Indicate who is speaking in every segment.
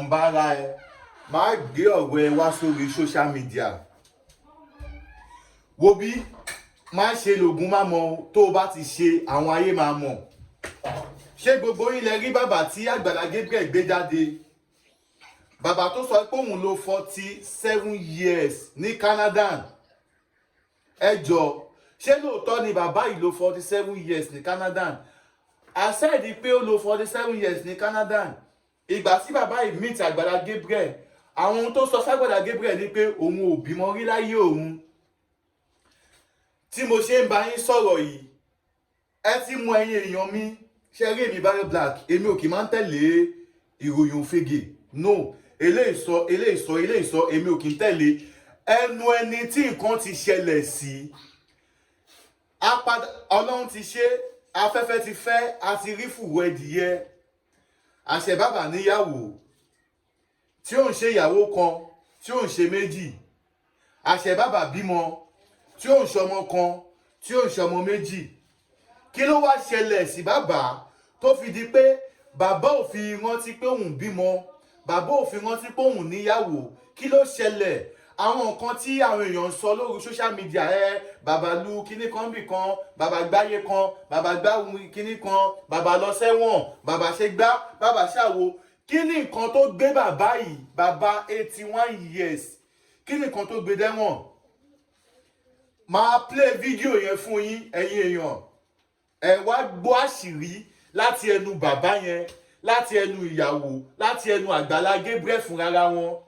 Speaker 1: Bára ẹ má gbé ọ̀rọ̀ ẹ wá sórí social media. Wo bí, má ṣe lògùn má mọ. Tó o bá ti ṣe, àwọn ayé máa mọ̀. Ṣé gbogbo yín lẹ rí bàbá tí Àgbàlá Gabriel gbé jáde, bàbá tó sọ pé òun lò 47 years ní Canada? Ẹ jọ, ṣé lóòótọ́ ni bàbá yìí lò 47 years ní Canada? Aside pé ó lò 47 years ní Canada, ìgbà tí bàbá yìí meet Àgbàlá Gabriel, àwọn ohun tó sọ ságbàlá Gabriel ni pé òun ò bímọ rí láyé òun. Tí mo ṣe ń bá yín sọ̀rọ̀ yìí, ẹ ti mú ẹ̀yin èèyàn mi ṣe rí. Èmi Bayo Black, èmi ò kì í máa ń tẹ̀lé ìròyìn òfegè. No, eléyìí sọ, eléyìí sọ, eléyìí sọ, èmi ò kì í tẹ̀lé. Ẹnu ẹni tí nǹkan ti ṣẹlẹ̀ sí apadà. Ọlọ́run ti ṣe, afẹ́fẹ́ ti fẹ́, a ti rí fùwọ́ ẹdìyẹ. Àṣẹ bàbá níyàwó tí ó ń ṣe ìyàwó kan, tí ó ń ṣe méjì. Àṣẹ bàbá bímọ tí ó ń ṣọmọ kan, tí ó ń ṣọmọ méjì. Kí ló wá ṣẹlẹ̀ sí bàbá tó fi di pé bàbá ò fi rántí pé òun bímọ, bàbá ò fi rántí pé òun níyàwó? Kí ló ṣẹlẹ̀? Àwọn nǹkan tí àwọn èèyàn ń sọ lórí social media, ẹ bàbá lu kinní kan bì kan, bàbá gbáyé kan, bàbá gbá kinní kan, bàbá lọ sẹ́wọ̀n, bàbá ṣe gbá, bàbá ṣàwo. Kí ni nǹkan tó gbé bàbá yìí, bàbá 81 years, kí ni nǹkan tó gbé dẹ́wọ̀n? Máa play fídíò yẹn fún yín, ẹ̀yin èèyàn. Ẹ wá gbọ́ àṣírí láti ẹnu bàbá yẹn, láti ẹnu ìyàwó, láti ẹnu Àgbàlá Gabriel fúnra wọn.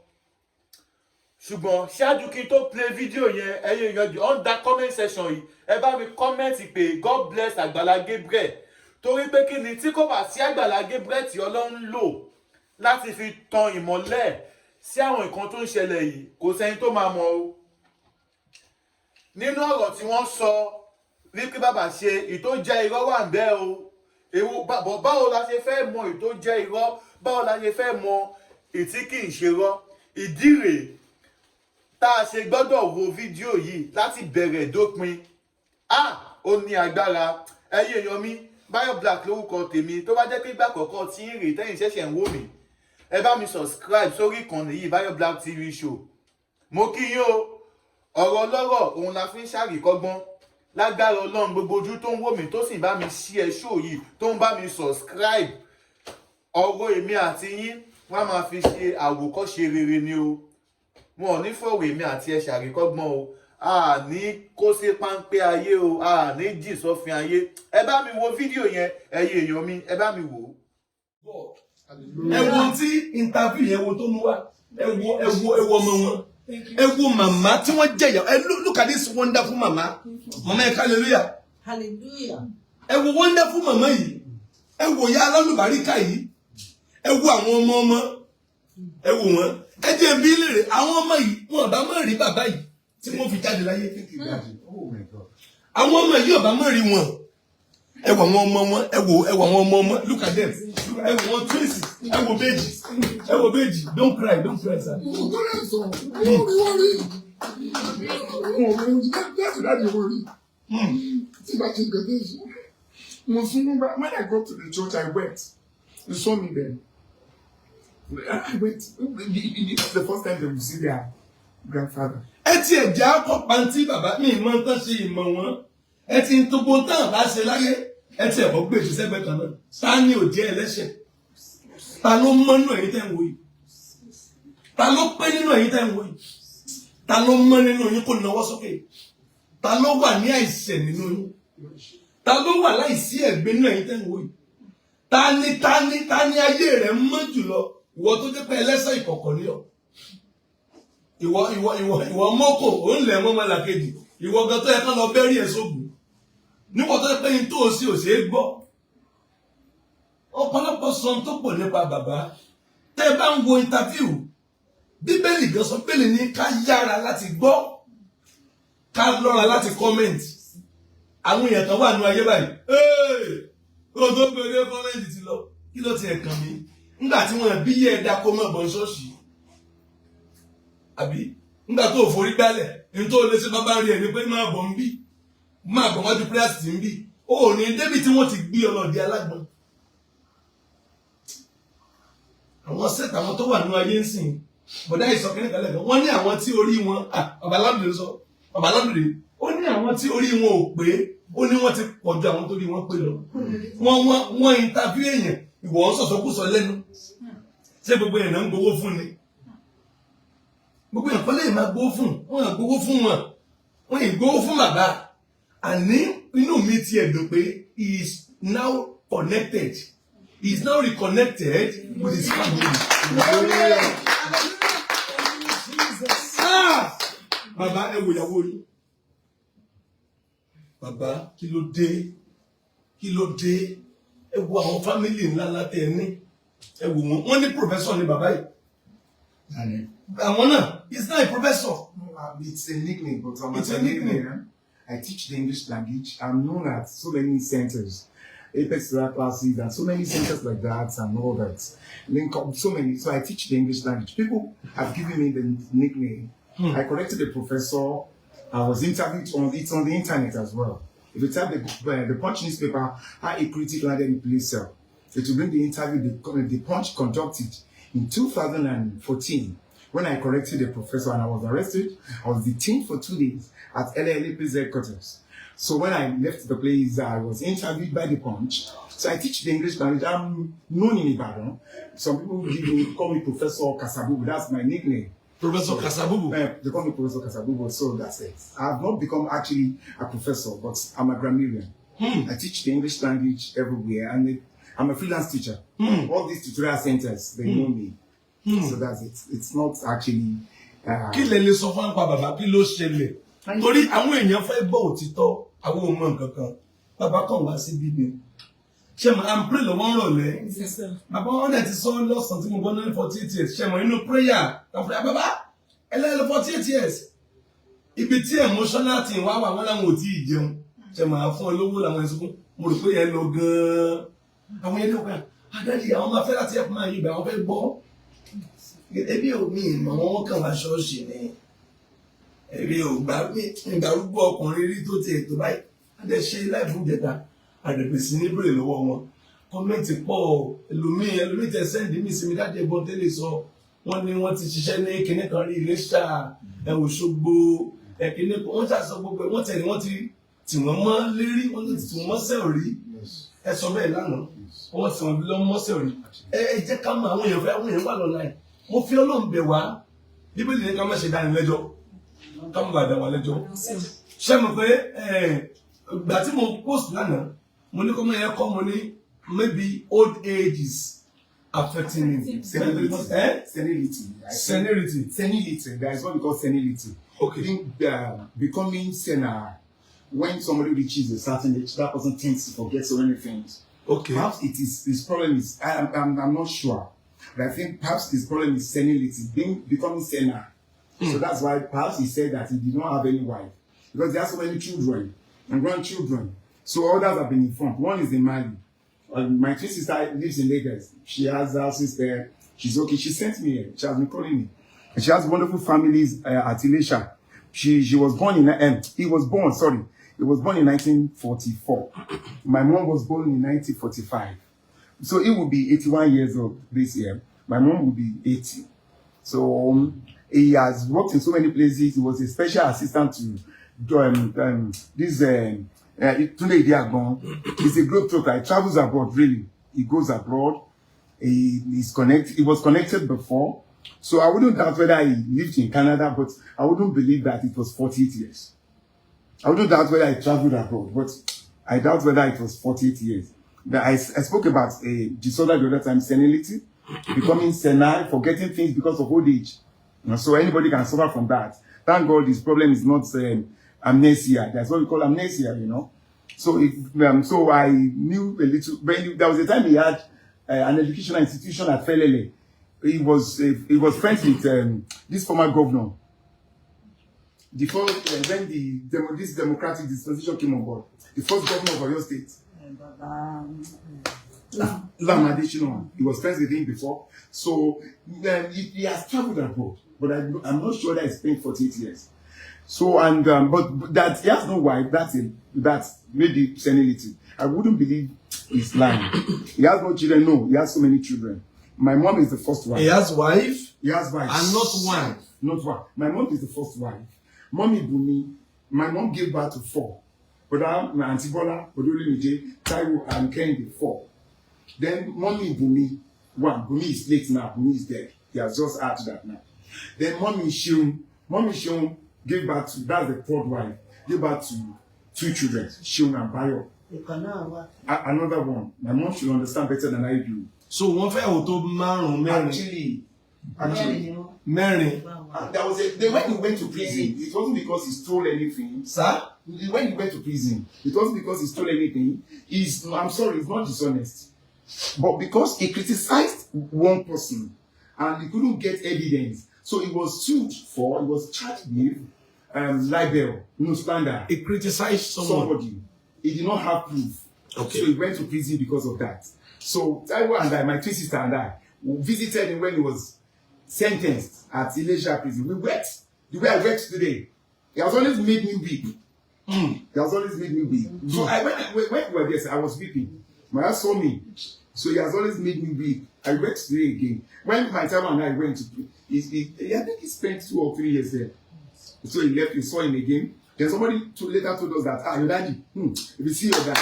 Speaker 1: Ṣùgbọ́n ṣáájú kí n tó play fídíò yẹn, ẹ̀yin èèyàn, under comment section yìí, ẹ bá mi comment pé "God bless Àgbàlá Gabriel". Torí pé kí ni? Tí kò bá sí Àgbàlá Gabriel tí Ọlọ́run lò láti fi tan ìmọ́lẹ̀ sí àwọn nǹkan tó ń ṣẹlẹ̀ yìí, kò sẹ́ni tó máa mọ̀ o. Nínú ọ̀rọ̀ tí wọ́n sọ wípé bàbá ṣe ìtó jẹ́ irọ́ wà ń bẹ́ o. Èwo báwo la ṣe fẹ́ mọ ìtó jẹ́ irọ́? Báwo la ṣe fẹ́ mọ ìtí kì í ṣe rọ́? Ìdí rèé tá a ṣe gbọ́dọ̀ wo fídíò yìí láti bẹ̀rẹ̀ dópin. Ah, ó ní agbára. Ẹ̀yin èèyàn mi, Bayo Black lórúkọ tèmi. Tó bá jẹ́ pé ìgbà àkọ́kọ́ tí ń rè tẹ́yìn ṣẹ̀ṣẹ̀ ń wò mí, ẹ bá mi subscribe sórí ìkànnì yìí, Bayo Black TV Show. Mo kí yín o. Ọ̀rọ̀ ọlọ́rọ̀ òun la fi ń ṣàríkọ́gbọ́n. Lágbára Ọlọ́run, gbogbo ojú tó ń wò mí, tó sì ń bá mi share show yìí, tó ń bá mi subscribe, ọ̀rọ̀ èmi àti yín, wọ́n á máa fi ṣe àwòkọ́ṣe rere ni o. Wọn ò ní fọ̀rọ̀ èmi àti ẹ ṣàríkọ́gbọ́n o. A ní kó sí páńpẹ́ ayé o, a ní jì sọ́fin ayé. Ẹ bá mi wo fídíò yẹn, ẹ̀yin èèyàn mi, ẹ bá mi wò ó.
Speaker 2: Ẹ wo tí interview yẹn, wo tó mú wá. Ẹ wo, ẹ wo, ẹ wo ọmọ wọn, ẹ wo màmá tí wọ́n jẹyà. Ẹ look at this wonderful mama. Mama, ẹ hallelujah.
Speaker 3: Hallelujah.
Speaker 2: Ẹ wo wonderful mama yìí, ẹ wo ya alálùbáríkà yìí, ẹ wo àwọn ọmọ ọmọ, ẹ wo wọn. Ẹ jẹ́ n bi léèrè, àwọn ọmọ yìí, wọn bá má rí bàbá yìí tí wọ́n fi jáde láyé.
Speaker 4: Oh my God.
Speaker 2: Àwọn ọmọ yìí, ọba má rí wọn. Ẹ wo àwọn ọmọ wọn, ẹ wo, ẹ wo àwọn ọmọ ọmọ. Look at them. Ẹ wo wọn, twins. Ẹ wo béjì, ẹ wo béjì. Don't cry, don't cry, sir.
Speaker 4: Wọ́n rí, wọ́n rí. Wọ́n rí láti láti wọ́n rí. Tí bá ti gbẹ̀dẹ̀ yìí, mo sunkún bá. When I got to the church, I wept. You saw me then. I wept. It's the first time they will see their grandfather.
Speaker 2: Ẹ tiẹ̀ jẹ́ akọ pàǹtí bàbá mi ìmọ̀ nǹkan ṣe ìmọ̀ wọn. Ẹ ti ń tó gbóntàn bá ṣe láyé. Ẹ tiẹ̀ bọ́ gbèsè sẹ́gbẹ̀ẹ́ kan náà. Ta ni ò jẹ́ ẹlẹ́ṣẹ̀? Ta ló mọ́ nínú ẹ̀yin tẹ́ ń wò yìí? Ta ló pé nínú ẹ̀yin tẹ́ ń wò yìí? Ta ló mọ́ nínú yín kó nawọ́ sókè? Ta ló wà ní àìṣẹ̀ nínú yín? Ta ló wà láìsí ẹ̀gbin nínú ẹ̀yin tẹ́ ń wò yìí? Ta ni, ta ni, ta ni ayé rẹ̀ mọ́ jùlọ? Ìwọ tó jẹ́ pé ẹlẹ́ṣẹ̀ ìkọ̀kọ̀ ni ọ́, ìwọ, ìwọ, ìwọ, ìwọ mọ́kò ò ń lẹ̀ mọ́ ọmọlàkejì. Ìwọ gan tó yẹ kán lọ bẹ́rí ẹ̀ sóògùn níwọ̀ tó yẹ pé ní tó o sí ò ṣeé gbọ́. Ọ̀pọ̀lọpọ̀ sọ tó pọ̀ nípa bàbá. Tẹ́ ẹ bá ń wo interview, Bíbélì gan sọ pé ní ká yára láti gbọ́, ká lọ́ra láti comment. Àwọn èèyàn kan wà nínú ayé báyìí, kó o tó gbé comment ti lọ. Kí ló tiẹ̀ kàn mí nígbà tí wọ́n bí yẹ ẹ̀dá kó mọ̀ bọ̀ ní ṣọ́ọ̀ṣì, àbí nígbà tó o forí gbálẹ̀ ní tó o lè ṣe? Bábá rí ẹ ní pé máa bọ̀ ń bí, máa bọ̀ wájú prayer tí ń bí. O ò ní débi tí wọ́n ti gbé ọlọ́ọ̀dẹ alágbọ̀n. Àwọn set àwọn tó wà nínú ayé ń sìn, bọ̀dá ìsọkẹ́ni kan lẹ́kọ̀ọ́, wọ́n ní àwọn tí orí wọn, bàbá Ládùúdé sọ, bàbá Ládùúdé, ó ní àwọn tí orí wọn ò pé, ó ní wọ́n ti pọ̀ ju àwọn tó rí wọn pé lọ. Wọ́n interview èèyàn, ìwọ ń sọ̀sọ́kùsọ lẹ́nu. Ṣé gbogbo èèyàn ń gbowó fún ni? Gbogbo èèyàn kọ́ lè máa gbowó fún wọn, à gbowó fún wọn, wọn ì gbowó fún bàbá. Àní inú mi ti ẹ̀dùn pé he is now connected, he is now reconnected with his family. Ah! Bàbá, ẹ wò ìyàwó yín. Bàbá, kí ló dé? Kí ló dé? Ẹ wo àwọn family ńlá ńlá tẹ ẹ ní, ẹ wò wọn. Wọn ní professor ni bàbá yìí. Àwọn náà, he's not a professor.
Speaker 4: No, it's a nickname, but I'm
Speaker 2: It's
Speaker 4: a
Speaker 2: a nickname.
Speaker 4: nickname. I teach the English language. I'm known at so many centers, Apex Sarah classes, and so many centers like that, and all that. Link up so many. So I teach the English language. People have given me the nickname. I corrected the professor. I was interviewed on, it's on the internet as well. If you type the Punch newspaper, "How a critic landed in police cell," it will bring the interview the Punch conducted in 2014 when I corrected the professor and I was arrested. I was detained for 2 days at LLA police headquarters. So when I left the place, I was interviewed by the Punch. So I teach the English language. I'm known in Ibadan. Some people call me Professor Kasabubu. That's my nickname.
Speaker 2: Professor Kasabubu.
Speaker 4: They call me Professor Kasabubu, so that's it. I've not become actually a professor, but I'm a grammarian. I teach the English language everywhere, and I'm a freelance teacher. All these tutorial centers, they know me. So that's it. It's not actually.
Speaker 2: Kí lẹ lè sọ fún àpá bàbá? Kí ló ṣẹlẹ̀? Torí àwọn èèyàn fẹ́ gbọ́ òtítọ́, àwọn ò mọ nǹkan kan. Bàbá kàn wá síbí ni, ṣé mo am pray lọ́wọ́ ń rọ̀lẹ́, bàbá wọn dẹ̀ ti sọ lọ́sàn-án tí mo gbọ́ ní 48 years. Ṣé mo inú prayer àfúrẹ́ bàbá ẹlẹ́yìn 48 years, ibi tí emotional thing wá wà, wọn làwọn ò tí ì jẹun. Ṣe máa fún ọ lówó làwọn ẹ̀sùn fún. Mo rò pé yẹn lọ gan-an. Àwọn yẹn ní ọkọ adájí, àwọn máa fẹ́ láti ẹ̀kọ́ máa yí ibà, àwọn fẹ́ gbọ́. Ebi ò mi ìmọ̀ wọn kàn wá ṣọ́ọ̀ṣì ni. Ebi ò gbà mí ìgbàrúgbó ọkùnrin rí tó ti ètò báyìí. Adé ṣe láìfún jẹta, àdèpèsè ní bèrè lọ́wọ́ wọn. Comment pọ̀. Ẹlòmíì tẹ send mí sí mi dájú ẹ̀gbọ́n tẹ́lẹ̀ sọ. Wọ́n ní wọ́n ti ṣiṣẹ́ ní kinní kan rí, Iléṣà, ẹ̀ Òṣogbo, ẹ̀ kinní kan. Wọ́n ṣàṣọ gbogbo ẹ̀. Wọ́n tẹ̀lé, wọ́n ti tì wọ́n mọ́ lérí, wọ́n ti tì wọ́n mọ́ sẹ́ẹ̀ rí. Ẹ sọ bẹ́ẹ̀ lánàá, wọ́n ti wọ́n lọ mọ́ sẹ́ẹ̀ rí. Ẹ jẹ́ ká mọ àwọn èèyàn fẹ́, àwọn èèyàn wà lọ́la ẹ̀. Mo fi Ọlọ́run bẹ̀ wá. Bíbélì ní ká má ṣe dání lẹ́jọ́, ká má bàa dá wa lẹ́jọ́. Ṣé mo pé ìgbà tí mo post lánàá, mo ní kọ́ mọ́ yẹn kọ́, mo ní maybe old age is affecting me.
Speaker 4: Senility.
Speaker 2: Eh?
Speaker 4: Senility.
Speaker 2: Senility.
Speaker 4: Senility. There is what we call senility. Becoming senile. When somebody reaches a certain age, that person tends to forget so many things. Perhaps it is his problem is, I'm not sure, but I think perhaps his problem is senility, being becoming senile. So that's why perhaps he said that he did not have any wife, because he has so many children and grandchildren. So others have been informed. One is in Mali. My twin sister lives in Lagos. She has houses there. She's okay. She sent me here. She has been calling me. And she has wonderful families at Ilesha. She was born in he was born, sorry. He was born in 1944. My mom was born in 1945. So he will be 81 years old this year. My mom will be 80. So he has worked in so many places. He was a special assistant to this Tunde Idiagbon. He's a globetrotter. He travels abroad, really. He goes abroad. He is connected. He was connected before. So I wouldn't doubt whether he lived in Canada, but I wouldn't believe that it was 48 years. I wouldn't doubt whether he traveled abroad, but I doubt whether it was 48 years. But I spoke about a disorder the other time, senility, becoming senile, forgetting things because of old age. So anybody can suffer from that. Thank God his problem is not amnesia. That's what we call amnesia. So I knew a little. But there was a time he had an educational institution at Felele. He was friends with this former governor. The first when this democratic disposition came on board, the first governor of Oyo State, Lam Adesina, he was friends with him before. So he has traveled abroad, but I'm not sure that he spent 48 years. So and but that he has no wife, that's it. That's maybe senility. I wouldn't believe he's lying. He has no children. No, he has so many children. My mom is the first wife.
Speaker 2: He has wife
Speaker 4: He has wife.
Speaker 2: and not one.
Speaker 4: Not one. My mom is the first wife. Mommy Bumi, my mom gave birth to four. But my Auntie Bola, Odolumide, Taiwo, and Kehinde, four. Then Mommy Bumi, one. Bumi is late now. Bumi is dead. He has just added that now. Then Mommy Seun, Mommy Seun gave birth to, that's the third wife, gave birth to two children, Seun and Bayo.
Speaker 3: Ìkan náà wà.
Speaker 4: Another one. My mom should understand better than I do.
Speaker 2: So wọ́n fẹ́ wò tó márùn-ún mẹ́rin.
Speaker 4: Actually,
Speaker 3: Mẹ́rin
Speaker 4: actually,
Speaker 3: ni wọ́n.
Speaker 2: Mẹ́rin.
Speaker 4: And there was a, then when he went to prison, it wasn't because he stole anything.
Speaker 2: Sá.
Speaker 4: When he went to prison, it wasn't because he stole anything. He's, I'm sorry, he's not dishonest. But because he criticized one person and he couldn't get evidence, so he was sued for, he was charged with libel, no slander.
Speaker 2: He criticized someone.
Speaker 4: Somebody. He did not have proof.
Speaker 2: Okay.
Speaker 4: So he went to prison because of that. So Taiwo and I, my twin sister and I, we visited him when he was sentenced at Ilesha prison. We wept the way I wept today. He has always made me weep. He has always made me weep. So I when we were there, I was weeping. My wife saw me. So he has always made me weep. I wept today again. When my Taiwo and I went to, I think he spent 2 or 3 years there. So he left, we saw him again. Then somebody later told us that, your daddy, if you see your dad,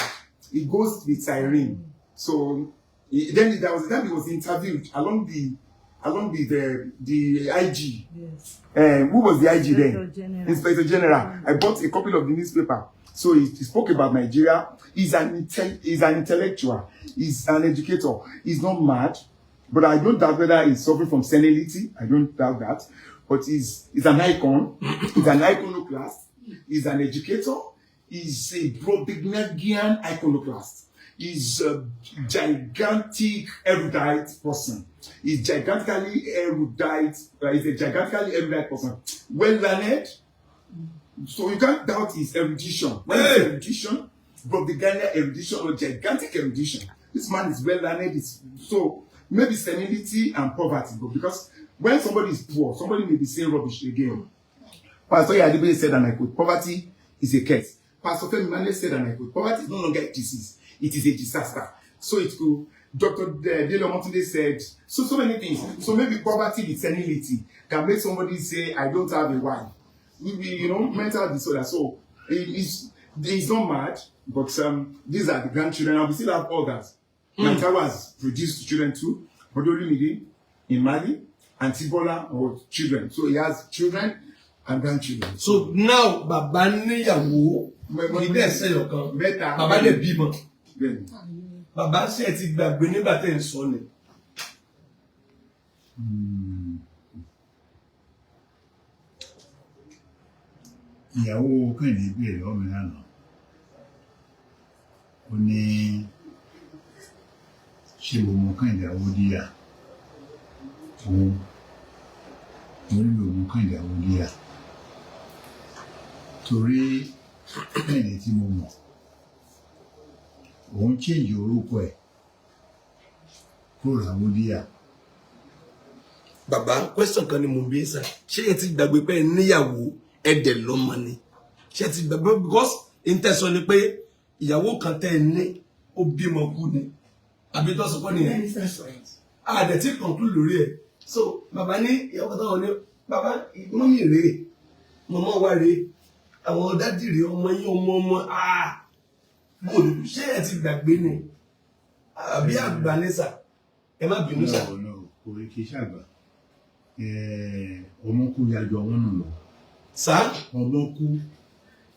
Speaker 4: he goes with siren. So then there was a time he was interviewed along with the IG.
Speaker 3: Yes.
Speaker 4: Who was the IG then?
Speaker 3: Inspector General.
Speaker 4: Inspector General. I bought a copy of the newspaper. So he spoke about Nigeria. He's an intellectual. He's an educator. He's not mad, but I don't doubt whether he's suffering from senility. I don't doubt that. But he's an icon. He's an iconoclast. He's an educator. He's a Brobdingnagian iconoclast. He's a gigantic erudite person. He's gigantically erudite. He's a gigantically erudite person. Well learned. So you can't doubt his erudition. When it's erudition, Brobdingnagian erudition or gigantic erudition. This man is well learned. So maybe senility and poverty, but because when somebody is poor, somebody may be saying rubbish again. Pastor Yadibele said, and I quote, poverty is a curse. Pastor Femi Mane said, and I quote, poverty is no longer a disease, it is a disaster. So it could, Dr. Dele Omotunde said, so many things. So maybe poverty with senility can make somebody say, I don't have a wife. Mental disorder. So it's not mad, but these are the grandchildren, and we still have others. My Taiwo has produced children too, Odolumide in Mali, and Tibola or children. So he has children and grandchildren.
Speaker 2: So now bàbá níyàwó kì í dẹ̀ sẹ́yọ̀ kan.
Speaker 4: Mẹ́ta.
Speaker 2: Bàbá dẹ̀ bímọ.
Speaker 4: Bẹ́ẹ̀ni.
Speaker 2: Bàbá ṣe ẹ ti gbàgbé nígbà tẹ́ ń sọ ni.
Speaker 5: Ìyàwó Kẹ́hìndé béèrè lọ́wọ́ mi lánàá, ó ní ṣé mo mọ Kẹ́hìndé Awódíyà? Òun mo nílò mọ Kẹ́hìndé Awódíyà torí Kẹ́hìndé tí mo mọ̀, òun change orúkọ ẹ̀ kúrò l'Awódíyà.
Speaker 2: Bàbá, question kan ni mò ń bí sà, ṣé ẹ ti gbàgbé pé ẹ níyàwó, ẹ dẹ̀ lọ́mọ ni? Ṣé ẹ ti gbàgbé? Because intention ni pé ìyàwó kan tẹ́ ẹ ní, ó bímọ kú ni, àbí tó sọ pé nìyẹn a dẹ̀ ti conclude lórí ẹ̀. So bàbá ní ìyàwó kan táwọn ní, bàbá, mummy rèé, màmá wa rèé, àwọn daddy rèé, ọmọ yín, ọmọ ọmọ, ah, bò ní, ṣé ẹ ti gbàgbé ni àbí àgbà ní sà? Ẹ má bínú sà.
Speaker 5: No, no, kò rí, kì í ṣàgbà. Ọmọ kú ya ju ọmọ nù lọ.
Speaker 2: Sà.
Speaker 5: Ọmọ kú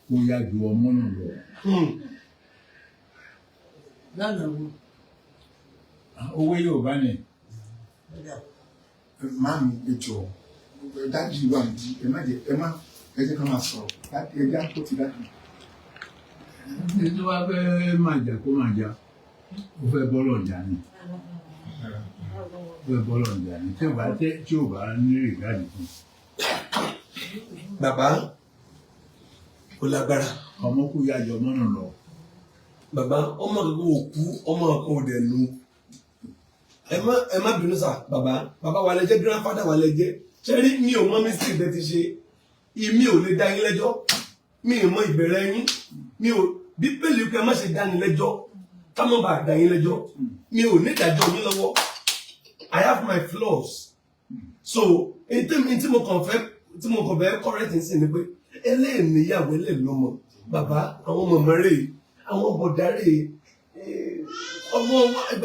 Speaker 5: kó ya ju ọmọ nù lọ.
Speaker 3: Lọ́nà wo?
Speaker 5: Owó Yorùbá ni.
Speaker 3: Lọ́dà.
Speaker 4: Màámi, ẹ jọ̀ọ́, daddy wà ní, ẹ má jẹ, ẹ má, ẹ jẹ́ ká máa sọ̀rọ̀. Daddy, ẹ jẹ́ àpótí daddy.
Speaker 5: Ẹni tó bá fẹ́ máa jà kó máa jà, ó fẹ́ bọ́lọ̀ jà ni, ó fẹ́ bọ́lọ̀ jà ni tí ò bá tẹ́, tí ò bá ní regard fún.
Speaker 2: Bàbá, kò lágbára.
Speaker 5: Ọmọ kú ya ju ọmọ nù lọ.
Speaker 2: Bàbá, ọmọ kankan ò kú, ọmọ kan ò dẹ̀ nu. Ẹ má bínú sà. Bàbá, bàbá wa lẹ jẹ́, grandfather wa lẹ jẹ́. Ṣé rí, mi ò mọ mistake bẹ́ẹ̀ ti ṣe, mi ò lè dá yín lẹ́jọ́, mi ò mọ ìbẹ̀rẹ̀ yín, mi ò bíbélì pé ẹ má ṣe dá yín lẹ́jọ́ ká má bàa dá yín lẹ́jọ́. Mi ò ní ìdájọ́ yín lọ́wọ́. I have my flaws. So èyí tí mo kàn fẹ́ correct sí ni pé eléyìí níyàwó, eléyìí lọ́mọ. Bàbá, àwọn mọ̀mọ́ rèé, àwọn bọ̀dá rèé, ọmọ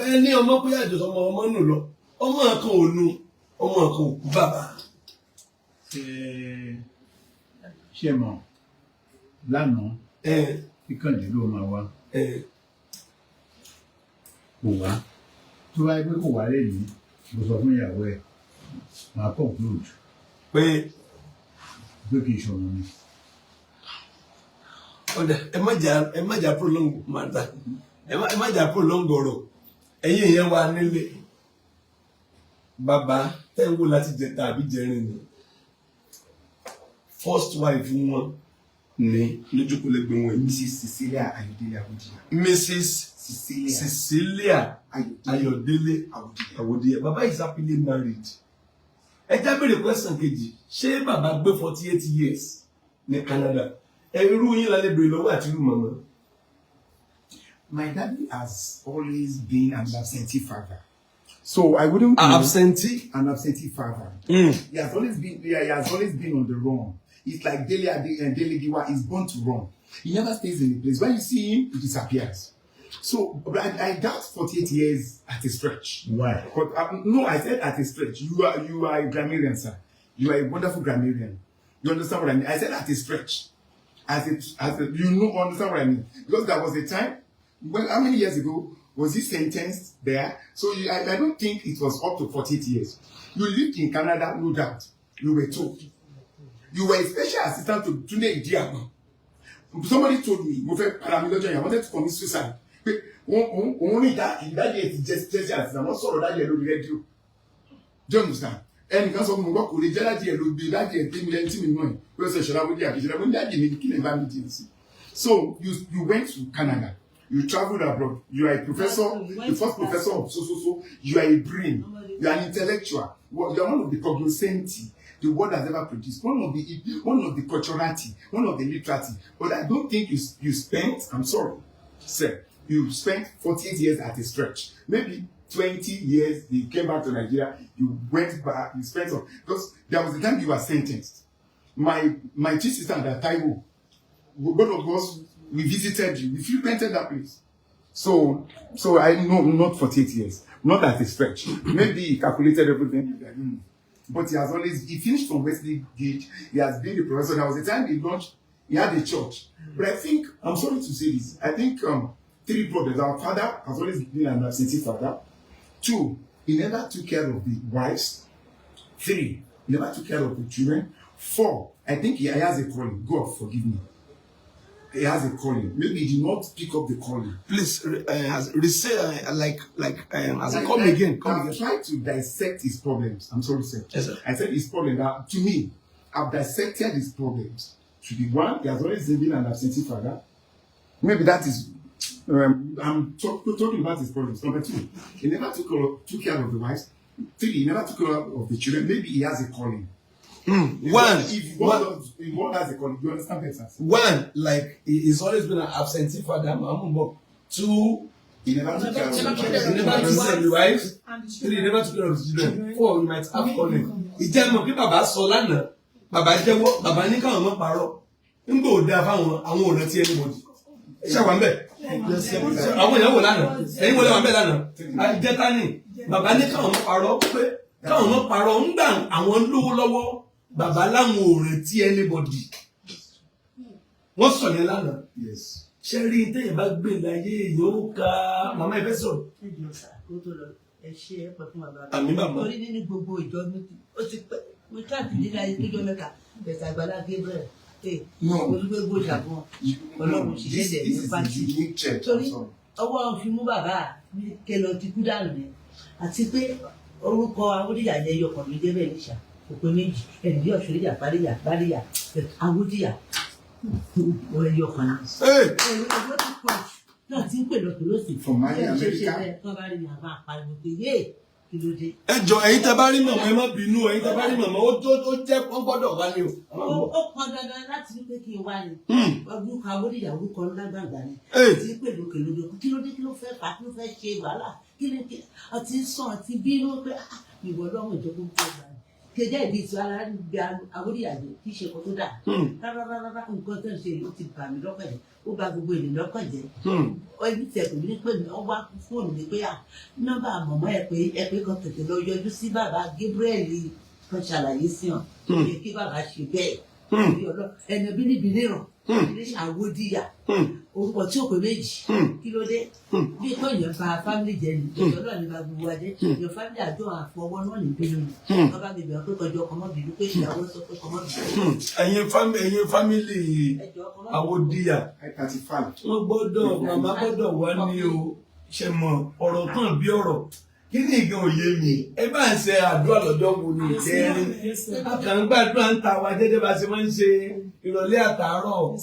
Speaker 2: ẹ ní ọmọ pé àjọsọ ọmọ ọmọ nù lọ, ọmọ kan ò nu, ọmọ kan ò kú, bàbá.
Speaker 5: Ṣe mọ̀ lánàá tí Kànjí ló máa wá, kò wá. Tó bá yẹ pé kò wá lẹ́yìn, mo sọ fún ìyàwó ẹ̀, máa conclude
Speaker 2: pé
Speaker 5: pé kì í ṣọmọ mi.
Speaker 2: Ọ̀dà, ẹ má jà prolong matter, ẹ má jà prolong ọ̀rọ̀. Ẹ̀yin èèyàn wa nílé, bàbá tẹ́ ń wò láti jẹta àbí jẹrin ni first wife wọn ní lójúkúlẹ̀gbẹ̀ wọn yìí.
Speaker 4: Mrs. Cecilia Ayodele Awodiya.
Speaker 2: Mrs.
Speaker 4: Cecilia
Speaker 2: Cecilia
Speaker 4: Ayodele
Speaker 2: Ayọ̀délé
Speaker 4: Awodiya.
Speaker 2: Àwòdìyẹ. Bàbá is happily married. Ẹ já béèrè question kejì: ṣé bàbá gbé 48 years ní Canada? Ẹ irú yín la lè béèrè lọ́wọ́ àti irú màmá.
Speaker 4: My daddy has always been an absentee father. So I wouldn't know.
Speaker 2: Absentee.
Speaker 4: An absentee father. He has always been on the run. It's like Dele Ade and Dele Giwa is born to run. He never stays in a place. When you see him, he disappears. So but I doubt 48 years at a stretch.
Speaker 5: Why?
Speaker 4: But no, I said at a stretch. You are a grammarian, sir. You are a wonderful grammarian. You understand what I mean? I said at a stretch. As a, understand what I mean? Because there was a time, well, how many years ago was he sentenced there? So I don't think it was up to 48 years. You lived in Canada, no doubt. You were told. You were a special assistant to Tunde Idiagbon. Somebody told me, mo fẹ́ para mi lọ́jọ́ yẹn, I wanted to commit suicide. Pé òun ní ìdájẹ́ ẹ̀ ti jẹ́ special assistant, wọ́n sọ̀rọ̀ dájẹ́ lórí rédíò. Do you understand? Ẹnìkan sọ fún mi gbọ́, kò lè jẹ́ dájẹ́ ẹ̀ ló gbé dájẹ́ ẹ̀ tẹ́mi lẹ́ni tí mi mọ̀ ẹ̀. Pé ó sọ ìṣọ̀lá wọlé àbí ìṣọ̀lá wọlé dájẹ́ mi kí lè bá mi jìnnà sí. So you went to Canada. You traveled abroad. You are a professor, the first professor of so so so. You are a brain. You are an intellectual. Well, you are one of the cognoscenti the world has ever produced. One of the culturati, one of the literati. But I don't think you spent. I'm sorry, sir. You spent 48 years at a stretch. Maybe 20 years. You came back to Nigeria. You went back. You spent some, because there was a time you were sentenced. My two sisters and Taiwo, both of us, we visited you. We frequented that place. So I know not 48 years, not at a stretch. Maybe he calculated everything. I don't know. But he has always, he finished from Wesley Gage. He has been a professor. There was a time he launched, he had a church. But I think, I'm sorry to say this, I think three problems. Our father has always been an absentee father. Two, he never took care of the wives. Three, he never took care of the children. Four, I think he has a calling. God forgive me. He has a calling. Maybe he did not pick up the calling.
Speaker 2: Please re-say like as a come again, come
Speaker 4: I've
Speaker 2: again.
Speaker 4: tried to dissect his problems. I'm sorry, sir.
Speaker 2: Yes, sir.
Speaker 4: I said his problem that to me, I've dissected his problems. To be one, he has always been an absentee father. Maybe that is I'm talking about his problems. Number two, he never took care of the wives. Three, he never took care of the children. Maybe he has a calling.
Speaker 2: One,
Speaker 4: If one,
Speaker 2: one,
Speaker 4: if one has a calling, you understand better, sir.
Speaker 2: One, like he's always been an absentee father. Mamubo. Two,
Speaker 4: He never took care of the
Speaker 2: he
Speaker 4: children.
Speaker 2: never took care of the wives.
Speaker 6: And the
Speaker 2: Three, he
Speaker 6: children.
Speaker 2: never took care of the children. Four, he might have calling. Ìjẹ́ mọ̀ pé bàbá sọ lánàá, bàbá jẹ́wọ́, bàbá ní káwọn mọ́ parọ́. Ńgbò ò dáa fáwọn àwọn ò rántí anybody. Ṣé wà ń bẹ̀? Àwọn èèyàn wò lánàá, ẹ̀yin wọlé wà ń bẹ̀ lánàá. Ìjẹta ni, bàbá ní káwọn mọ́ parọ́ pé káwọn mọ́ parọ́ ńgbà àwọn lówó lọ́wọ́, bàbá láwọn ò rántí anybody. Wọ́n sọ yẹn lánàá.
Speaker 4: Yes.
Speaker 2: Ṣé rí téèyàn bá gbé láyé èèyàn ó ka màmá ẹ fẹ́ sọ̀rọ̀.
Speaker 3: Ẹ jọ̀ọ́ sà, kó tó lọ, ẹ ṣe é pẹ́ fún bàbá.
Speaker 2: Àmín, bàbá.
Speaker 3: Torí nínú gbogbo ìjọ mi, ó ti pẹ́ mo káàkiri ní ayé tó jọ mẹ́ta bẹ̀sẹ̀ Àgbàlá Gabriel ee.
Speaker 4: No.
Speaker 3: Mo dúpẹ́ gbòòṣà fún ọ. Ọlọ́run ṣiṣẹ́ dẹ̀
Speaker 4: This
Speaker 3: ní
Speaker 4: is
Speaker 3: pàtì
Speaker 4: a unique church.
Speaker 3: Torí
Speaker 4: I'm sorry.
Speaker 3: ọwọ́ fi mú bàbá mi kẹlọ ti kú dànù ni, àti pé orúkọ Awódìyà yẹn yọkàn mi jẹ́ bẹ́ẹ̀ níṣà kò pé méjì ẹnì yóò ṣòríyà fàríyà fàríyà Awódìyà ẹyọkàn ni.
Speaker 2: Hey!
Speaker 3: Ẹ̀rọ ti pọ̀ jù náà ti ń pè lọ́tọ̀ lọ́sì.
Speaker 4: From Mali, America.
Speaker 3: Tó bá rí mi àbá pariwo pé yé, kí ló dé.
Speaker 2: Ẹ jọ, ẹ̀yin tẹ́ bá rí màmá, ẹ má bínú. Ẹ̀yin tẹ́ bá rí màmá, ó tó ó jẹ́ wọ́n gbọ́dọ̀ wá ní o.
Speaker 3: Ó pọn dandan láti ní pé kí n wá ni. Orúkọ Awódìyà orúkọ ńlá gbàgbà ni.
Speaker 2: Hey.
Speaker 3: Tí ń pè lókè lódò, kí ló dé, kí ló fẹ́ fà á, kí ló fẹ́ ṣe wàhálà. Kí ni kí ọtí sàn àti bínú pé ah, ìwọ lọ́wọ́ ìjọba ń pọ̀ gbà kẹjá ìdí ìtura ara ń gbé Awódíyà jẹ, kì í ṣe nǹkan tó dà rárá rárá. Nǹkan tó ń ṣe yìí, ó ti bà mí lọ́kàn jẹ́, ó bà gbogbo ènìyàn lọ́kàn jẹ́. Ẹbí tiẹ̀ pè mí ní pé mi ọ wá fóònù mi pé à nọ́mbà mọ̀mọ́ ẹ pé ẹ pé kan tètè lọ yọjú sí bàbá Gabriel kan, ṣàlàyé sí hàn. Ó yẹ kí bàbá ṣe bẹ́ẹ̀. Ẹni bí níbi níràn Àwòdìyà, orúkọ tí ò pé méjì, kí ló dé? Bí pé èèyàn ba family jẹ ni, èèyàn náà ní ba gbogbo wa jẹ, èèyàn family àjọ àfọwọ́ náà ní bínú ni. Bàbá mi bẹ̀rẹ̀ pé kọjọ ọkọ mọ́ bínú, pé ìyàwó sọ pé kọmọ́ bínú.
Speaker 2: Ẹ̀yin family
Speaker 3: Ẹjọ́ ọkọ mọ́ bínú.
Speaker 2: Àwòdìyà,
Speaker 4: 35.
Speaker 2: wọ́n gbọ́dọ̀, màmá gbọ́dọ̀ wá ní o. Ṣe mọ ọ̀rọ̀ tán bí ọ̀rọ̀ kí ni ìgan òye mi? Ẹ bá ń ṣe àdúrà lọ́jọ́ wo ni ìjẹrin àkàngbàdúrà ń ta wa jẹ́jẹ́ bá ṣe máa ń ṣe ìrọ̀lẹ́ àtàárọ̀.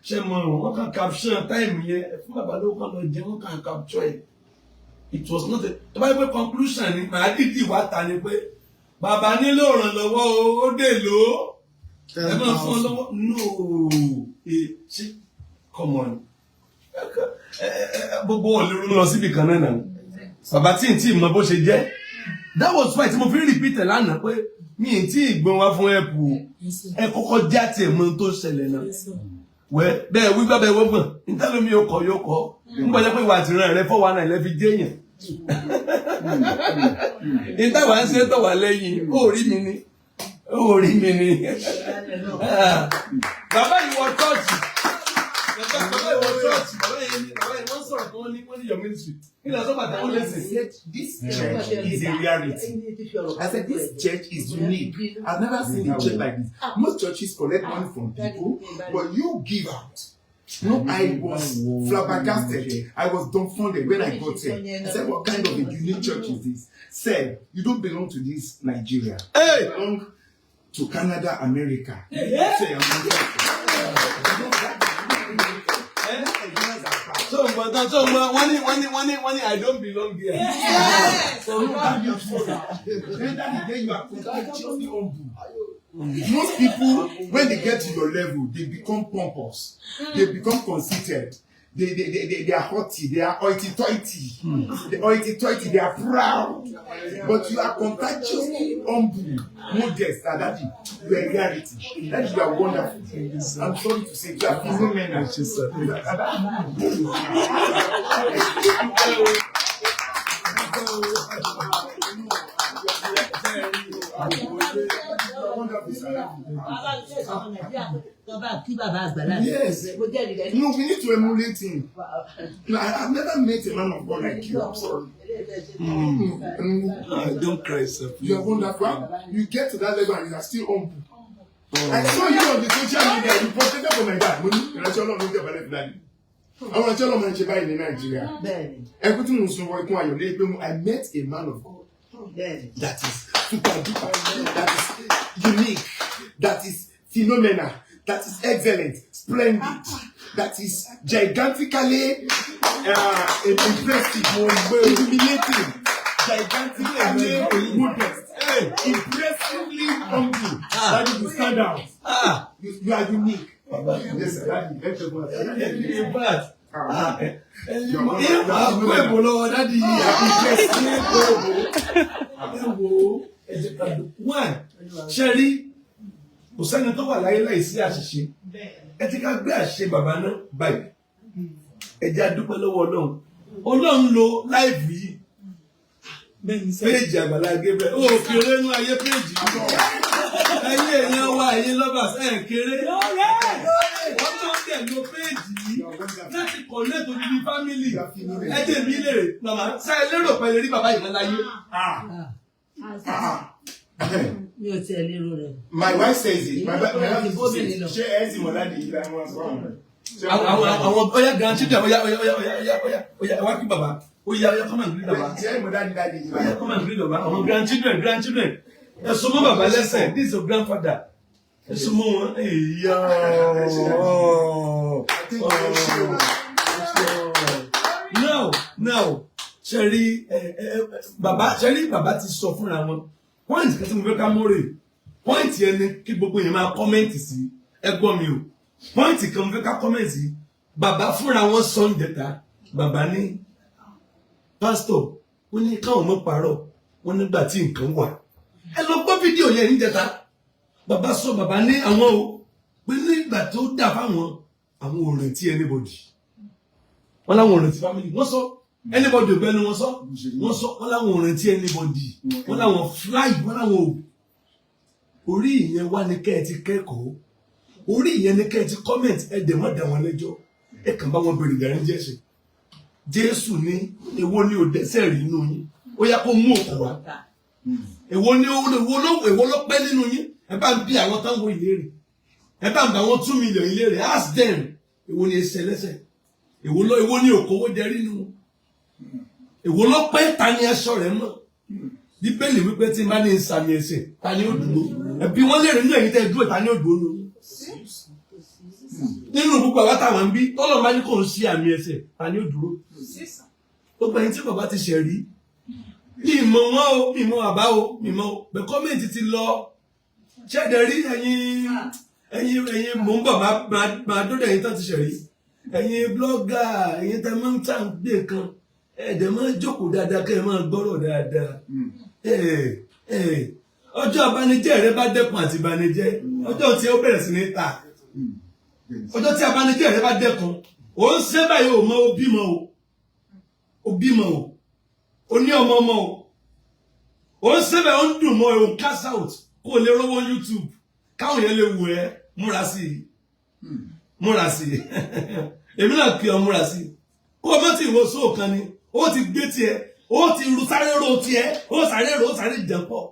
Speaker 2: Ṣe mọ wọn kàn caption time yẹn fún bàbá ló kàn lọ jẹ, wọn kàn capture ẹ. It was not a tó bá yẹ pé conclusion ni màá dìdí wá ta ni pé bàbá nílò ìrànlọ́wọ́ o, ó dè ló ẹ máa fún ọ lọ́wọ́. No, ẹ ṣe, come on, gbogbo òlérò lọ síbi kan náà náà bàbá tí n tí mọ bó ṣe jẹ́. That was why tí mo fi ń repeat ẹ̀ lánàá pé mi ì tí ì gbọ́n wá fún ẹ̀pù o. Ẹ kọ́kọ́ já tiẹ̀ mọ ohun tó ṣẹlẹ̀ náà. Wẹ́ bẹ́ẹ̀ wí gbọ́ bẹ́ẹ̀ wọ́gbọ̀n nítàlómi yóò kọ́ yóò kọ́ ń bọ́ jẹ́ pé ìwà àtìrán rẹ fọ́ wa náà lẹ́ fi jẹ́yàn nítawà ń ṣe tọ̀ wá lẹ́yìn. Ó rí mi ni, ó rí mi ni. Bàbá yìí wọ chọ́ọ̀chì, bàbá yìí wọ chọ́ọ̀chì, bàbá yìí ní, bàbá yìí wọ́n sọ̀rọ̀ tó wọ́n ní your ministry kí ni àsọ̀bàtà wọ́n lè sìn.
Speaker 4: I said this church is a reality. I said this church is unique. I've never seen a church like this. Most churches collect money from people, but you give out. No, I was flabbergasted. I was dumbfounded when I got here. I said, "What kind of a unique church is this?" Said, "You don't belong to this Nigeria.
Speaker 2: Hey!
Speaker 4: You belong to Canada, America." Say, I'm
Speaker 2: So ngbọ̀n tán, so ngbọ̀n wọ́n ní I don't belong here.
Speaker 4: Then that day you are contagiously humble. Most people, when they get to your level, they become pompous. They become conceited. They are haughty. They are hoity-toity. They hoity-toity. They are proud. But you are contagiously humble, modest. Ah, Daddy, you are a reality. Daddy, you are wonderful. I'm sorry to say, you are phenomenal. Ah, Daddy, you are wonderful, sir.
Speaker 3: Bàbá kí bàbá àgbàlá.
Speaker 4: Yes.
Speaker 3: Mo jẹ́rìí rẹ̀.
Speaker 4: No, we need to emulate him. No, I've never met a man of God like you. I'm sorry.
Speaker 2: Ah, don't cry, sir.
Speaker 4: You are wonderful. You get to that level and you are still humble. I saw you on the social media. You posted for my dad. Mo ní ìránṣẹ́ Ọlọ́run ló jẹ́ balẹ̀ fúlàní. Àwọn ìránṣẹ́ Ọlọ́run máa ń ṣe báyìí ní Nàìjíríà. Ẹkún tí mo sun wọ ikún ayọ̀ lé pé I met a man of God that is super duper, that is unique, that is phenomenal, that is excellent, splendid, that is gigantically impressive, illuminating, gigantically modest, impressively humble. Daddy, you stand out.
Speaker 2: Ah,
Speaker 4: You are unique. Yes, sir. Daddy, let's go.
Speaker 2: In fact,
Speaker 4: Ah,
Speaker 2: ẹ máa kó èbò lọ́wọ́ daddy yìí. Ẹ wo, ẹ jẹ́ ká dùn. One, ṣe rí, kò sẹ́ni tó wà láyé láì sí àṣìṣe. Ẹ ti ká gbé àṣìṣe bàbá náà báyìí. Ẹ jẹ́ a dúpẹ́ lọ́wọ́ Ọlọ́run. Ọlọ́run lo live yìí. Péèjì Àgbàlá Gabriel. Ó kéré nú ayé péèjì yìí. Ẹ̀yin èèyàn wa, ẹ̀yin lovers, ẹ̀ kéré. Ọlọ́run dẹ̀ lo péèjì yìí láti connect odidi family. Ẹ jẹ́ mi lè màmá ṣá ẹ lérò pé lè rí bàbá yìí mọ́ láyé?
Speaker 4: Ah. Ah.
Speaker 3: Mi ò tiẹ̀ lérò rẹ̀.
Speaker 4: My wife says it. My wife used to say it. Ṣé ẹ sì mọ̀ daddy yìí láwọn sọ àwọn?
Speaker 2: Àwọn oya grandchildren, oya oya oya oya oya oya oya, wá kí bàbá, oya oya, come and greet bàbá.
Speaker 4: Ṣé ẹ mọ̀ daddy yìí
Speaker 2: Oya,
Speaker 4: láwọn?
Speaker 2: come and greet bàbá. Àwọn grandchildren, grandchildren, ẹ sọ mọ́ bàbá lẹ́sẹ̀. This is your grandfather. Ẹ sọ mọ́ wọn. Èyà.
Speaker 4: I think ẹ ṣe o.
Speaker 2: Now ṣe rí ẹ ẹ ẹ bàbá, ṣe rí, bàbá ti sọ fúnra wọn. Point kan tí mo fẹ́ ká mú rè, point yẹn ni kí gbogbo yẹn máa comment sí. Ẹ gbọ́ mi o, point kan mo fẹ́ ká comment sí. Bàbá fúnra wọn sọ ń jẹta, bàbá ní, "Pásítọ̀, Wọ́n ní káwọn mọ́ parọ́, wọ́n nígbà tí nǹkan wà. Ẹ lọ gbọ́ fídíò yẹn níjẹta. Bàbá sọ, bàbá ní àwọn o pé nígbà tó dà fáwọn, àwọn ò rántí anybody. Wọ́n láwọn ò rántí family. Wọ́n sọ anybody ò bẹ́ẹ̀ ni wọ́n sọ. Wọ́n sọ wọ́n láwọn ò rántí anybody. Wọ́n láwọn fly, wọ́n láwọn ò. Orí ìyẹn wá ní kẹ́ ẹ ti kẹ́kọ̀ọ́. Orí ìyẹn ní kẹ́ ẹ ti comment. Ẹ dẹ̀ mọ́ dà wọ́n lẹ́jọ́. Ẹ kàn bá wọn bèrè gàrí jẹ́ ṣe. Jésù ní èwo ni ò dẹ́ṣẹ̀ rí inú yín? Ó yá, kó mú òkú wá. Èwo ni èwo ló pẹ́ nínú yín? Ẹ bá ń bí àwọn tán wo ìlérí. Ẹ bá ń bá wọn 2 million ìlérí. Ask them, èwo ni ẹsẹ̀ lẹ́sẹ̀? Èwo ni òkòwò jẹ rí nínú wọn? Èwo ló pẹ́? Ta ni ẹṣọ rẹ̀ mọ́? Bíbélì wípé tí n bá ní sàmì ẹ̀ṣẹ̀, ta ni ó dúró? Ẹbí wọn lè rí nínú ẹ̀yin tẹ́ ẹ dúró, ta ni ó dúró nínú yín? Nínú gbogbo àwa táwọn ń bí, tọ́lọ̀ bá ní kò ń ṣe àmì ẹ̀ṣẹ̀, ta ni ó dúró? Gbogbo ẹ̀yin tí bàbá ti ṣẹ̀ rí, mi mọ̀ wọ́n o, mi mọ̀ bàbá o, mi mọ̀ o bẹ̀. Comment ti lọ ṣẹ̀dẹ̀ rí. Ẹ̀yin mò ń bọ̀, máa dọ́dọ̀ ẹ̀yin tán ti ṣẹ̀ rí. Ẹ̀yin blogger, ẹ̀yin tẹ́ máa ń tà ń gbé nǹkan, ẹ̀ẹ́dẹ̀ máa ń jókòó dáadáa, kẹ́ ẹ máa gbọ́rọ̀ dáadáa. Ọjọ́ abanijẹ́ rẹ bá dẹ́kun àti ìbanijẹ́, ọjọ́ tí ó bẹ̀rẹ̀ sí ní ta, ọjọ́ tí abanijẹ́ rẹ bá dẹ́kun. Ò ń ṣe báyìí, ò mọ, ó bímọ o, ó bímọ o, ó ní ọmọ ọmọ o. Ó ń ṣe báyìí, ó ń dùn mọ́ ẹ, ó ń cash out kó o lè rówó YouTube, káwọn yẹn lè wù ẹ́. Múra sí i, múra sí i. Èmi náà kí ọ, múra sí i. Kó o má ti wo sóò kan ni ó ti gbé tiẹ̀, ó ti ru sáré ro tiẹ̀, ó sáré ro, ó sáré jẹ̀ pọ̀.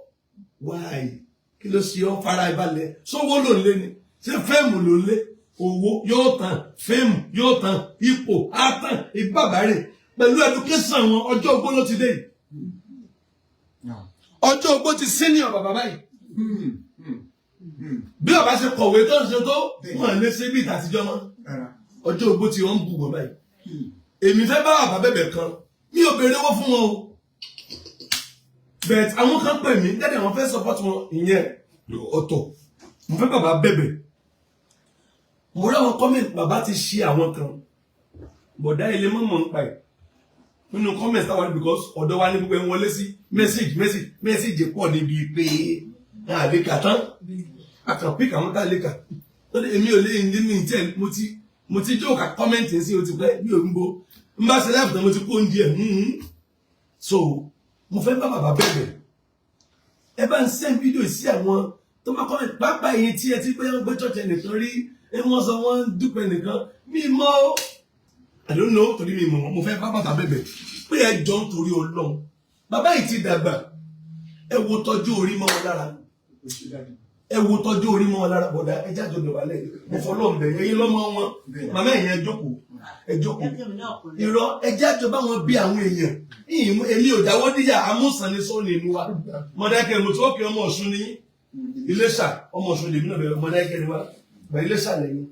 Speaker 2: Wáyé kí ló ṣe ọ́? Fara ìbalẹ̀. Sówó ló ń lé ni? Ṣé fame ló ń lé? Owó yóò tán, fame yóò tán, ipò á tán. Ìbàbárè pẹ̀lú education wọn, ọjọ́ ogbó ló ti dé yìí. Ọjọ́ ogbó ti senior bàbá báyìí. Bí ọba ṣe kọ̀wé tó ń ṣe tó, wọn lè ṣe bí ìtàtijọ́ mọ́. Ọjọ́ ogbó tí wọ́n ń bù wọ́n báyìí. Èmi fẹ́ bá bàbá bẹ̀bẹ̀ kan. Mi ò béèrè owó fún wọn o, but àwọn kan pè mí jáde, àwọn fẹ́ support wọn, ìyẹn ọ̀tọ̀. Mo fẹ́ bàbá bẹ̀bẹ̀. Mo rí àwọn comment, bàbá ti ṣe àwọn kan, bọ̀dá ilé mọ̀mọ́ ń pa ẹ̀ nínú comment táwọn, because ọ̀dọ̀ wa ní gbogbo ẹ̀ ń wọlé sí. Message, message, message pọ̀ níbi pé àlè kà tán, àkàn pick àwọn tá a lè kà. Lórí èmi ò lè ní mi tẹ. Mo ti jó ka comment sí, o ti pẹ́ mi ò ń bo n bá ṣe láìpẹ́, mo ti kó oúnjẹ ẹ̀. So mo fẹ́ bá bàbá bẹ̀bẹ̀. Ẹ bá ń send video sí àwọn tó máa comment, pápá èyí tí ẹ ti pé wọ́n gbé church ẹnìkan rí ẹ, wọ́n sọ wọ́n ń dúpẹ́ nìkan. Mi mọ́ o, I don't know, torí mi mọ̀ wọ́n. Mo fẹ́ bá bàbá bẹ̀bẹ̀ pé ẹ jọ ń torí Ọlọ́run, bàbá yìí ti dàgbà. Ẹ wo tọ́jú orí mọ́ wọn lára, ẹ wo tọ́jú orí mọ́ wọn lára. Bọ̀dá, ẹ jáde dọ̀bálẹ̀. Mo fọlọ́ ń bẹ̀ ẹ̀yin lọ́mọ wọn. Màmá ẹ̀yìn, ẹ jókòó, ẹ jókòó. Irọ́, ẹ jáde bá wọn bí àwọn èèyàn. Èmi ò dáwọ́ díyà amúsàn ní sọ́ọ̀nì ìlú wa Mọ̀dákẹ́. Mo tí ó kí ọmọ Ọ̀ṣun ní Iléṣà, ọmọ Ọ̀ṣun lèmi náà bẹ̀rẹ̀. Mọ̀dákẹ́ ni wá bẹ̀, Iléṣà lẹ́yìn.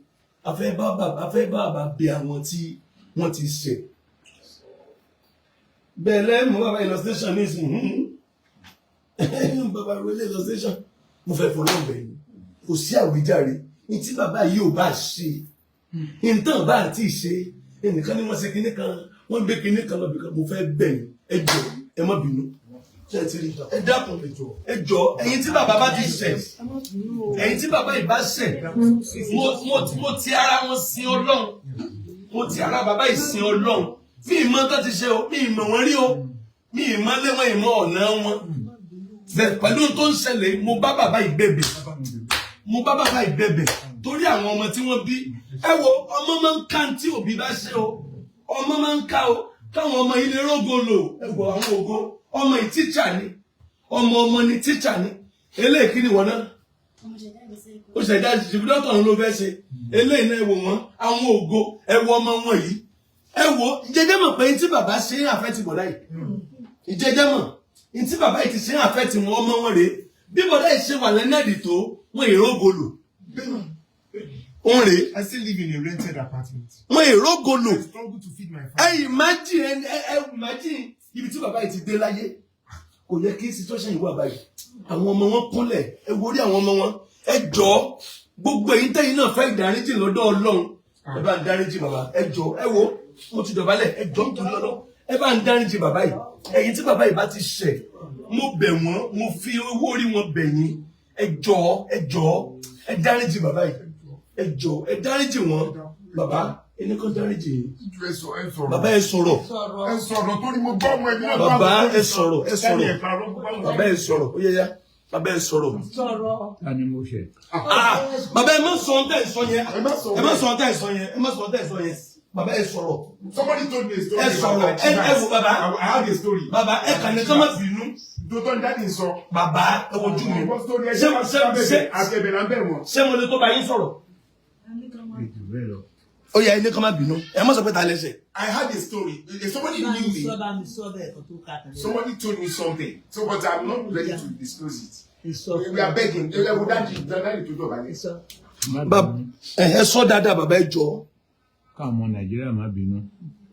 Speaker 2: Afẹ́ bá bàbá bí àwọn tí wọ́n ti ṣẹ̀ bẹ́ẹ̀ lẹ́mú bàbá illustration ní ìsìn bàbá rẹ̀ illustration. Mo fẹ́ fọlọ́ bẹ̀ ni, kò sí àwíjàre ní tí bàbá yìí ò bá ṣe nǹkan bá àti ṣe. Ẹnìkan ní wọ́n ṣe kinní kan, wọ́n gbé kinní kan lọ́bì kan. Mo fẹ́ bẹ̀ yín, ẹ jọ̀ọ́, ẹ má bínú. Ṣé ẹ ti rí? Ẹ dákun, ẹ jọ̀ọ́. Ẹ̀yin tí bàbá bá ti ṣẹ̀, ẹ̀yin tí bàbá yìí bá ṣẹ̀, mo ti ara wọn sin Ọlọ́run, mo ti ara bàbá yìí sin Ọlọ́run. Mi ì mọ̀ tó ti ṣe o, mi ì mọ̀ wọ́n rí o, mi ì mọ̀ lé wọn, ì mọ̀ ọ̀nà wọn bẹ́ẹ̀. Pẹ̀lú tó ń ṣẹlẹ̀, mo bá bàbá yìí bẹ̀bẹ̀, mo bá bàbá yìí bẹ̀bẹ̀ torí àwọn ọmọ tí wọ́n bí. Ẹ wo, ọmọ máa ń ká tí òbí bá ṣe o, ọmọ máa ń ká o, káwọn ọmọ ilé rógo lò. Ẹ wo àwọn ògo ọmọ yìí, tíṣà ni, ọmọ ọmọ ni, tíṣà ni. Eléyìí kí ni wọ́n náà ó ṣẹ̀dá ṣìṣẹ́? Dọ́tọ̀ ló fẹ́ ṣe eléyìí náà. Ẹ wò wọ́n, àwọn ògo. Ẹ wo ọmọ wọn yìí, ẹ wo. Ìjẹjẹ mọ̀ pé tí bàbá ṣe ń àfẹ́ ti bọ̀dá yìí, ìjẹjẹ mọ̀ ní tí bàbá yìí ti ṣe ń àfẹ́ ti wọn, ọmọ wọn rèé. Bí bọ̀dá yìí ṣe wà lẹ́nàdì tó, wọn èrò lò òun rèé.
Speaker 4: I still live in a rented apartment.
Speaker 2: Wọn èrò lò.
Speaker 4: I struggle to feed my
Speaker 2: Ẹ
Speaker 4: family.
Speaker 2: imagine, ẹ imagine ibi tí bàbá yìí ti dé láyé. Kò yẹ kí situation yìí wà báyìí. Àwọn ọmọ wọn kúnlẹ̀, ẹ wo orí àwọn ọmọ wọn. Ẹ jọ̀ọ́, gbogbo èyí tẹ́yìn náà fẹ́ ìdáríjì lọ́dọ̀ Ọlọ́run, ẹ bá ń dáríjì bàbá. Ẹ jọ̀ọ́, ẹ wo, mo ti dọ̀bálẹ̀. Ẹ jọ̀ọ́, nítorí Ọlọ́run, ẹ bá ń dáríjì bàbá yìí. Ẹ̀yin tí bàbá yìí bá ti ṣẹ̀, mo bẹ̀ wọ́n, mo fi owó orí wọn bẹ̀ yín. Ẹ jọ̀ọ́, ẹ jọ̀ọ́, ẹ dáríjì bàbá yìí. Ẹ jọ̀ọ́, ẹ dáríjì wọ́n. Bàbá, ẹni kan dáríjì yín.
Speaker 4: Ẹ sọ, ẹ sọ̀rọ̀.
Speaker 2: Bàbá, ẹ sọ̀rọ̀.
Speaker 4: Ẹ sọ̀rọ̀ torí mo gbọ́ ọmọ ẹbí náà.
Speaker 2: Bàbá, ẹ sọ̀rọ̀, ẹ sọ̀rọ̀. Bàbá, ẹ sọ̀rọ̀. Ó yẹ ya. Bàbá, ẹ sọ̀rọ̀.
Speaker 3: Sọ̀rọ̀.
Speaker 5: Ta ni mo ṣẹ̀?
Speaker 2: Ah, bàbá, ẹ má sọ ohun tẹ́ ẹ sọ yẹn.
Speaker 4: Ẹ má sọ.
Speaker 2: Ẹ má sọ ohun tẹ́ ẹ sọ yẹn. Ẹ má sọ ohun tẹ́ ẹ sọ yẹn. Bàbá, ẹ sọ̀rọ̀.
Speaker 4: Somebody told me a story.
Speaker 2: Ẹ sọ̀rọ̀. Ẹ wo bàbá.
Speaker 4: I have a story.
Speaker 2: Bàbá, ẹ kàn ní kán má bínú.
Speaker 4: Tó ń dáàdì sọ.
Speaker 2: Bàbá, ẹ wojú mi.
Speaker 4: Mo gbọ́ story ẹ
Speaker 2: Ṣé
Speaker 4: jẹ́
Speaker 2: ṣé ṣé
Speaker 4: àbẹ̀bẹ̀ là ń bẹ̀ wọ́n.
Speaker 2: ṣé mo lè tó bá yín sọ̀rọ̀?
Speaker 5: Ètò bẹ́ẹ̀ lọ.
Speaker 2: Ó yẹ ẹni kán má bínú. Ẹ má sọ pé ta lẹ́sẹ̀.
Speaker 4: I had a story. If somebody
Speaker 3: Bá mi
Speaker 4: knew me,
Speaker 3: sọ, bá mi sọ bẹ́ẹ̀ kan tó ká tẹ̀lé.
Speaker 4: somebody told me something. So, but I'm not ready to disclose it.
Speaker 3: Ìsọ.
Speaker 4: We are begging. Ẹ wo dáàdì, dáàdì tó dọ̀bálẹ̀.
Speaker 3: Ìsọ.
Speaker 5: Má
Speaker 2: Bàbá,
Speaker 5: bínú.
Speaker 2: ẹ sọ dáadáa, bàbá, ẹ jọ̀ọ́.
Speaker 5: Káwọn ọmọ Nàìjíríà má bínú.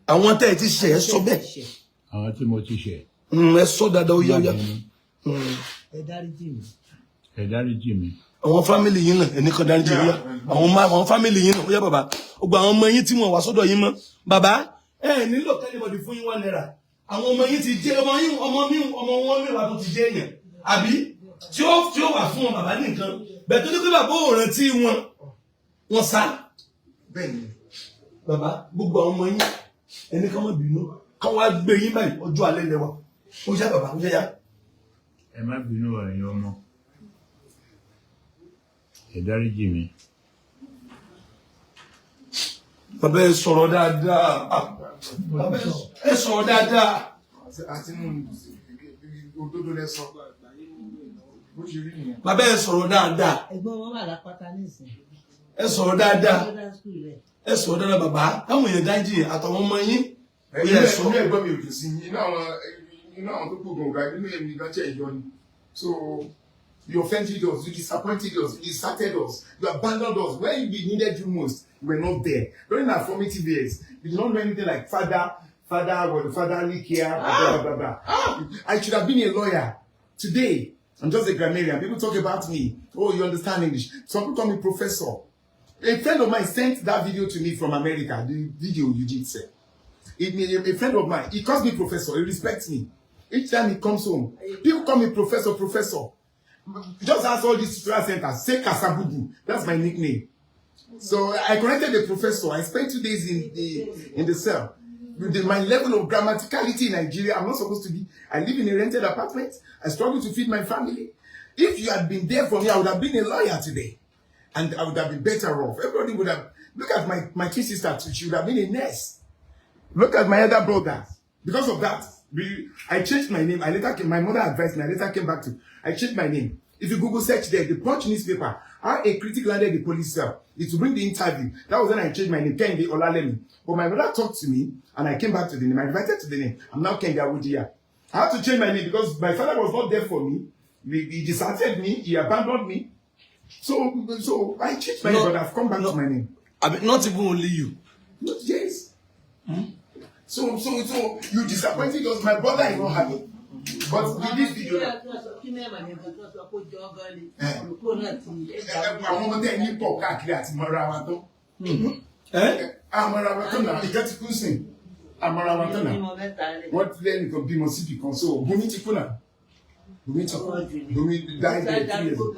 Speaker 2: Àwọn tẹ́ ẹ ti ṣẹ̀, ẹ sọ bẹ́ẹ̀.
Speaker 5: Àwọn tí mo ti ṣẹ̀.
Speaker 2: Ẹ sọ dáadáa, ó yá, ó
Speaker 5: Má
Speaker 2: yá.
Speaker 5: bínú.
Speaker 3: Ẹ dáríjì mi.
Speaker 5: Ẹ dáríjì mi.
Speaker 2: Àwọn family yín náà, ẹnì kan dáríjì yín, ó yá. Àwọn family yín náà, ó yá bàbá. Gbogbo àwọn ọmọ yín tí wọ́n wá sọ́dọ̀ yín mọ́. Bàbá, ẹ nílò k'anybody fún yín ₦1. Àwọn ọmọ yín ti jẹ́ ọmọ yín, ọmọ mi, ọmọ wọn mẹ́wàá tó ti jẹ́ èèyàn. Àbí tí ó wà fún wọn bàbá ní nǹkan. Bẹ́ẹ̀ tó ní pé bàbá ò rántí wọn. Wọ́n sá.
Speaker 4: Bẹ́ẹ̀ni.
Speaker 2: Bàbá, gbogbo àwọn ọmọ yín, ẹni kan má bínú, kán wá gbé yín báyìí, ọjọ́ alẹ́ lẹ́wà. Ó yá bàbá, ó yá yá.
Speaker 5: Ẹ má bínú, ẹ̀yin ọmọ. Ẹ dáríjì mi.
Speaker 2: Bàbá, ẹ sọ̀rọ̀ dáadáa. Ah, bàbá, ẹ sọ̀rọ̀ dáadáa.
Speaker 4: Àti nínú òdodo lẹ sọ. Bó ṣe rí nìyẹn.
Speaker 2: Bàbá, ẹ sọ̀rọ̀ dáadáa.
Speaker 3: Ẹ̀gbọ́n wọn wà lápáta nísìnyí.
Speaker 2: Ẹ sọ̀rọ̀ dáadáa.
Speaker 3: Ó dá school rẹ̀.
Speaker 2: Ẹ sọ̀rọ̀ dáadáa, bàbá. Káwọn èèyàn dájú àtàwọn ọmọ yín. Ó yẹ
Speaker 4: Inú
Speaker 2: ẹ sọ.
Speaker 4: inú ẹ̀gbọ́n mi ò dùn sí yín. Inú àwọn tó kù gan ọ̀gá inú èmi gan jẹ́ ìyọ ni. So you offended us, you disappointed us, you deserted us, you abandoned us. When we needed you most, you were not there. During our formative years, we did not know anything like father, father, or the fatherly care, blah, blah, blah, blah. I should have been a lawyer. Today, I'm just a grammarian. People talk about me. Oh, you understand English. Some people call me professor. A friend of mine sent that video to me from America, the video you did, sir. A friend of mine, he calls me professor. He respects me. Each time he comes home, people call me professor, professor. Just ask all these tutorial centers. Say Kasabubu. That's my nickname. So I corrected the professor. I spent 2 days in the cell. With my level of grammaticality in Nigeria, I'm not supposed to be. I live in a rented apartment. I struggle to feed my family. If you had been there for me, I would have been a lawyer today. And I would have been better off. Everybody would have, look at my twin sister too. She would have been a nurse. Look at my other brother. Because of that, I changed my name. I later came, my mother advised me. I later came back to, I changed my name. If you Google search there, the Punch newspaper, how a critic landed the police cell, it will bring the interview. That was when I changed my name, Kehinde Olalemi. But my brother talked to me and I came back to the name. I invited to the name. I'm now Kehinde Awodiya. I had to change my name because my father was not there for me. He deserted me. He abandoned me. So I changed my
Speaker 2: No,
Speaker 4: name, but I've come back
Speaker 2: no.
Speaker 4: to my name.
Speaker 2: I mean, not even only you.
Speaker 4: Not yes. So you disappointed us. My brother is not happy. But with this video,
Speaker 3: Kí mẹ́wàá ní nǹkan tó sọ kó jọ ọ́ gan ni.
Speaker 4: Eh.
Speaker 3: Olùkọ́ náà ti.
Speaker 4: Àwọn ọmọdé ní pọ̀ káàkiri àti mọ́ra wa tán.
Speaker 2: Ẹ
Speaker 4: Àmọ́ra wa tán náà. Ìkẹ́ ti kú sìn. Àmọ́ra wa tán náà.
Speaker 3: Bímọ mẹ́ta lẹ̀.
Speaker 4: Wọ́n ti lẹ́nìkan bímọ síbì kan. So Bùnmi ti kú náà. Bùnmi ti kú. Bùnmi died there 3 years ago.